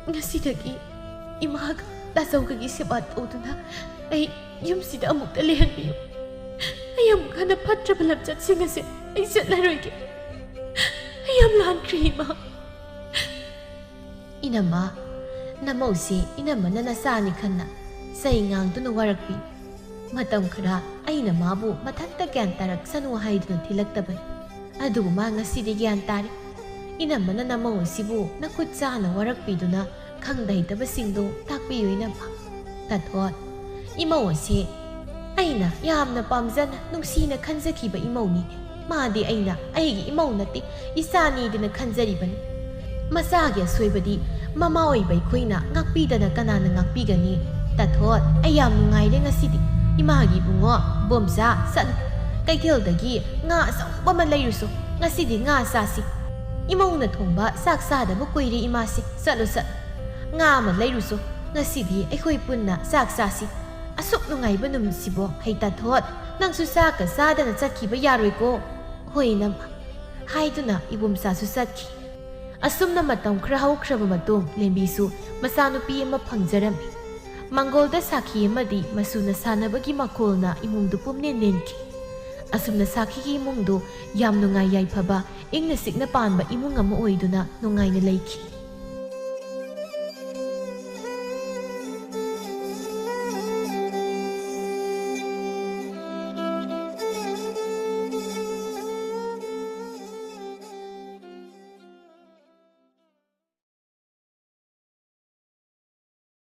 ꯉꯁꯤꯗꯒꯤ ꯏꯃꯥꯒ ꯇꯥꯆꯧꯒꯒꯤ ꯁꯦꯕꯥ ꯇꯧꯗꯨꯅ ꯑꯩ ꯌꯨꯝꯁꯤꯗ ꯑꯃꯨꯛꯇ ꯂꯩꯍꯟꯕꯤꯌꯨ꯫ ꯑꯩ ꯑꯃꯨꯛ ꯍꯟꯅ ꯐꯠꯇ꯭ꯔꯕ ꯂꯝꯆꯠꯁꯤꯡ ꯑꯁꯦ ꯑꯩ ꯆꯠꯂꯔꯣꯏꯒꯦ꯫ ꯑꯩ ꯌꯥꯝ ꯂꯥꯟꯈ꯭ꯔꯦ ꯏꯃꯥ꯫" ꯏꯅꯝꯃ, ꯅꯃꯧꯁꯤ ꯏꯅꯝꯃꯅ ꯅꯆꯥꯅꯤ ꯈꯟꯅ ꯆꯩ ꯉꯥꯡꯗꯨꯅ ꯋꯥꯔꯛꯄꯤ꯫ ꯃꯇꯝ ꯈꯔ ꯑꯩꯅ ꯃꯥꯕꯨ ꯃꯊꯟꯇ ꯒ꯭ꯌꯥꯟ ꯇꯥꯔꯛꯁꯅꯨ ꯍꯥꯏꯗꯨꯅ ꯊꯤꯜꯂꯛꯇꯕꯅꯤ꯫ ꯑꯗꯨꯕꯨ ꯃꯥ ꯉꯁꯤꯗꯤ ꯒ꯭ꯌꯥꯟ ꯇꯥꯔꯦ꯫ ꯏꯅꯝꯃꯅ ꯅꯃꯧ ꯑꯁꯤꯕꯨ ꯅꯈꯨꯠ ꯆꯥꯅ ꯋꯥꯔꯛꯄꯤꯗꯨꯅ ꯈꯪꯗ ꯍꯩꯇꯕꯁꯤꯡꯗꯨ ꯇꯥꯛꯄꯤꯌꯨ ꯏꯅꯝꯃ꯫ ꯇꯥꯊꯣꯠ, ꯏꯃꯧ ꯑꯁꯤ ꯑꯩꯅ ꯌꯥꯝꯅ ꯄꯥꯝꯖꯅ ꯅꯨꯡꯁꯤꯅ ꯈꯟꯖꯈꯤꯕ ꯏꯃꯧꯅꯤ꯫ ꯃꯥꯗꯤ ꯑꯩꯅ ꯑꯩꯒꯤ ꯏꯃꯧ ꯅꯠꯇꯦ, ꯏꯆꯥꯅꯤꯗꯅ ꯈꯟꯖꯔꯤꯕꯅꯤ꯫ ꯃꯆꯥꯒꯤ ꯑꯁꯣꯏꯕꯗꯤ ꯃꯃꯥ ꯑꯣꯏꯕ ꯑꯩꯈꯣꯏꯅ ꯉꯥꯛꯄꯤꯗꯅ ꯀꯅꯥꯅ ꯉꯥꯛꯄꯤꯒꯅꯤ? ꯇꯥꯊꯣꯠ, ꯑꯩ ꯌꯥꯝ ꯅꯨꯡꯉꯥꯏꯔꯦ ꯉꯁꯤꯗꯤ꯫ ꯏꯃꯥꯒꯤ ꯏꯕꯨꯡꯉꯣ, ꯕꯣꯝꯆꯥ, ꯆꯠꯂꯨ꯫ ꯀꯩꯊꯦꯜꯗꯒꯤ ꯉꯥ ꯑꯆꯧꯕ ꯑꯃ ꯂꯩꯔꯨꯁꯨ꯫ ꯉꯁꯤꯗꯤ ꯉꯥ ꯆꯥꯁꯤ꯫ ꯏꯃꯧꯅ ꯊꯣꯡꯕ ꯆꯥꯛ ꯆꯥꯗꯕ ꯀꯨꯏꯔꯦ ꯏꯃꯥꯁꯦ꯫ ꯆꯠꯂꯨ, ꯆꯠꯂꯨ꯫ ꯉꯥ ꯑꯃ ꯂꯩꯔꯨꯁꯨ꯫ ꯉꯁꯤꯗꯤ ꯑꯩꯈꯣꯏ ꯄꯨꯟꯅ ꯆꯥꯛ ꯆꯥꯁꯤ꯫ ꯑꯁꯨꯛ ꯅꯨꯡꯉꯥꯏꯕ ꯅꯨꯃꯤꯠꯁꯤꯕꯣ꯫ ꯍꯩ ꯇꯥꯊꯣꯠ, ꯅꯪꯁꯨ ꯆꯥꯛꯀ ꯆꯥꯗꯅ ꯆꯠꯈꯤꯕ ꯌꯥꯔꯣꯏꯀꯣ꯫ ꯍꯣꯏ ꯏꯅꯝꯃ꯫ ꯍꯥꯏꯗꯨꯅ ꯏꯕꯣꯝꯆꯥꯁꯨ ꯆꯠꯈꯤ꯫ ꯑꯁꯨꯝꯅ ꯃꯇꯝ ꯈꯔ ꯍꯧꯈ꯭ꯔꯕ ꯃꯇꯨꯡ ꯂꯦꯝꯕꯤꯁꯨ ꯃꯆꯥꯅꯨꯄꯤ ꯑꯃ ꯐꯪꯖꯔꯝꯃꯤ꯫ ꯃꯪꯒꯣꯜꯗ ꯁꯥꯈꯤ ꯑꯃꯗꯤ ꯃꯆꯨꯅ ꯁꯥꯟꯅꯕꯒꯤ ꯃꯈꯣꯜꯅ ꯏꯃꯨꯡꯗꯨ ꯄꯨꯝꯅꯦꯟ ꯅꯦꯟꯈꯤ꯫ ꯑꯁꯨꯝꯅ ꯁꯥꯈꯤꯒꯤ ꯏꯃꯨꯡꯗꯨ ꯌꯥꯝ ꯅꯨꯡꯉꯥꯏ ꯌꯥꯏꯐꯕ, ꯏꯪꯅ ꯆꯤꯛꯅ ꯄꯥꯟꯕ ꯏꯃꯨꯡ ꯑꯃ ꯑꯣꯏꯗꯨꯅ ꯅꯨꯡꯉꯥꯏꯅ ꯂꯩꯈꯤ꯫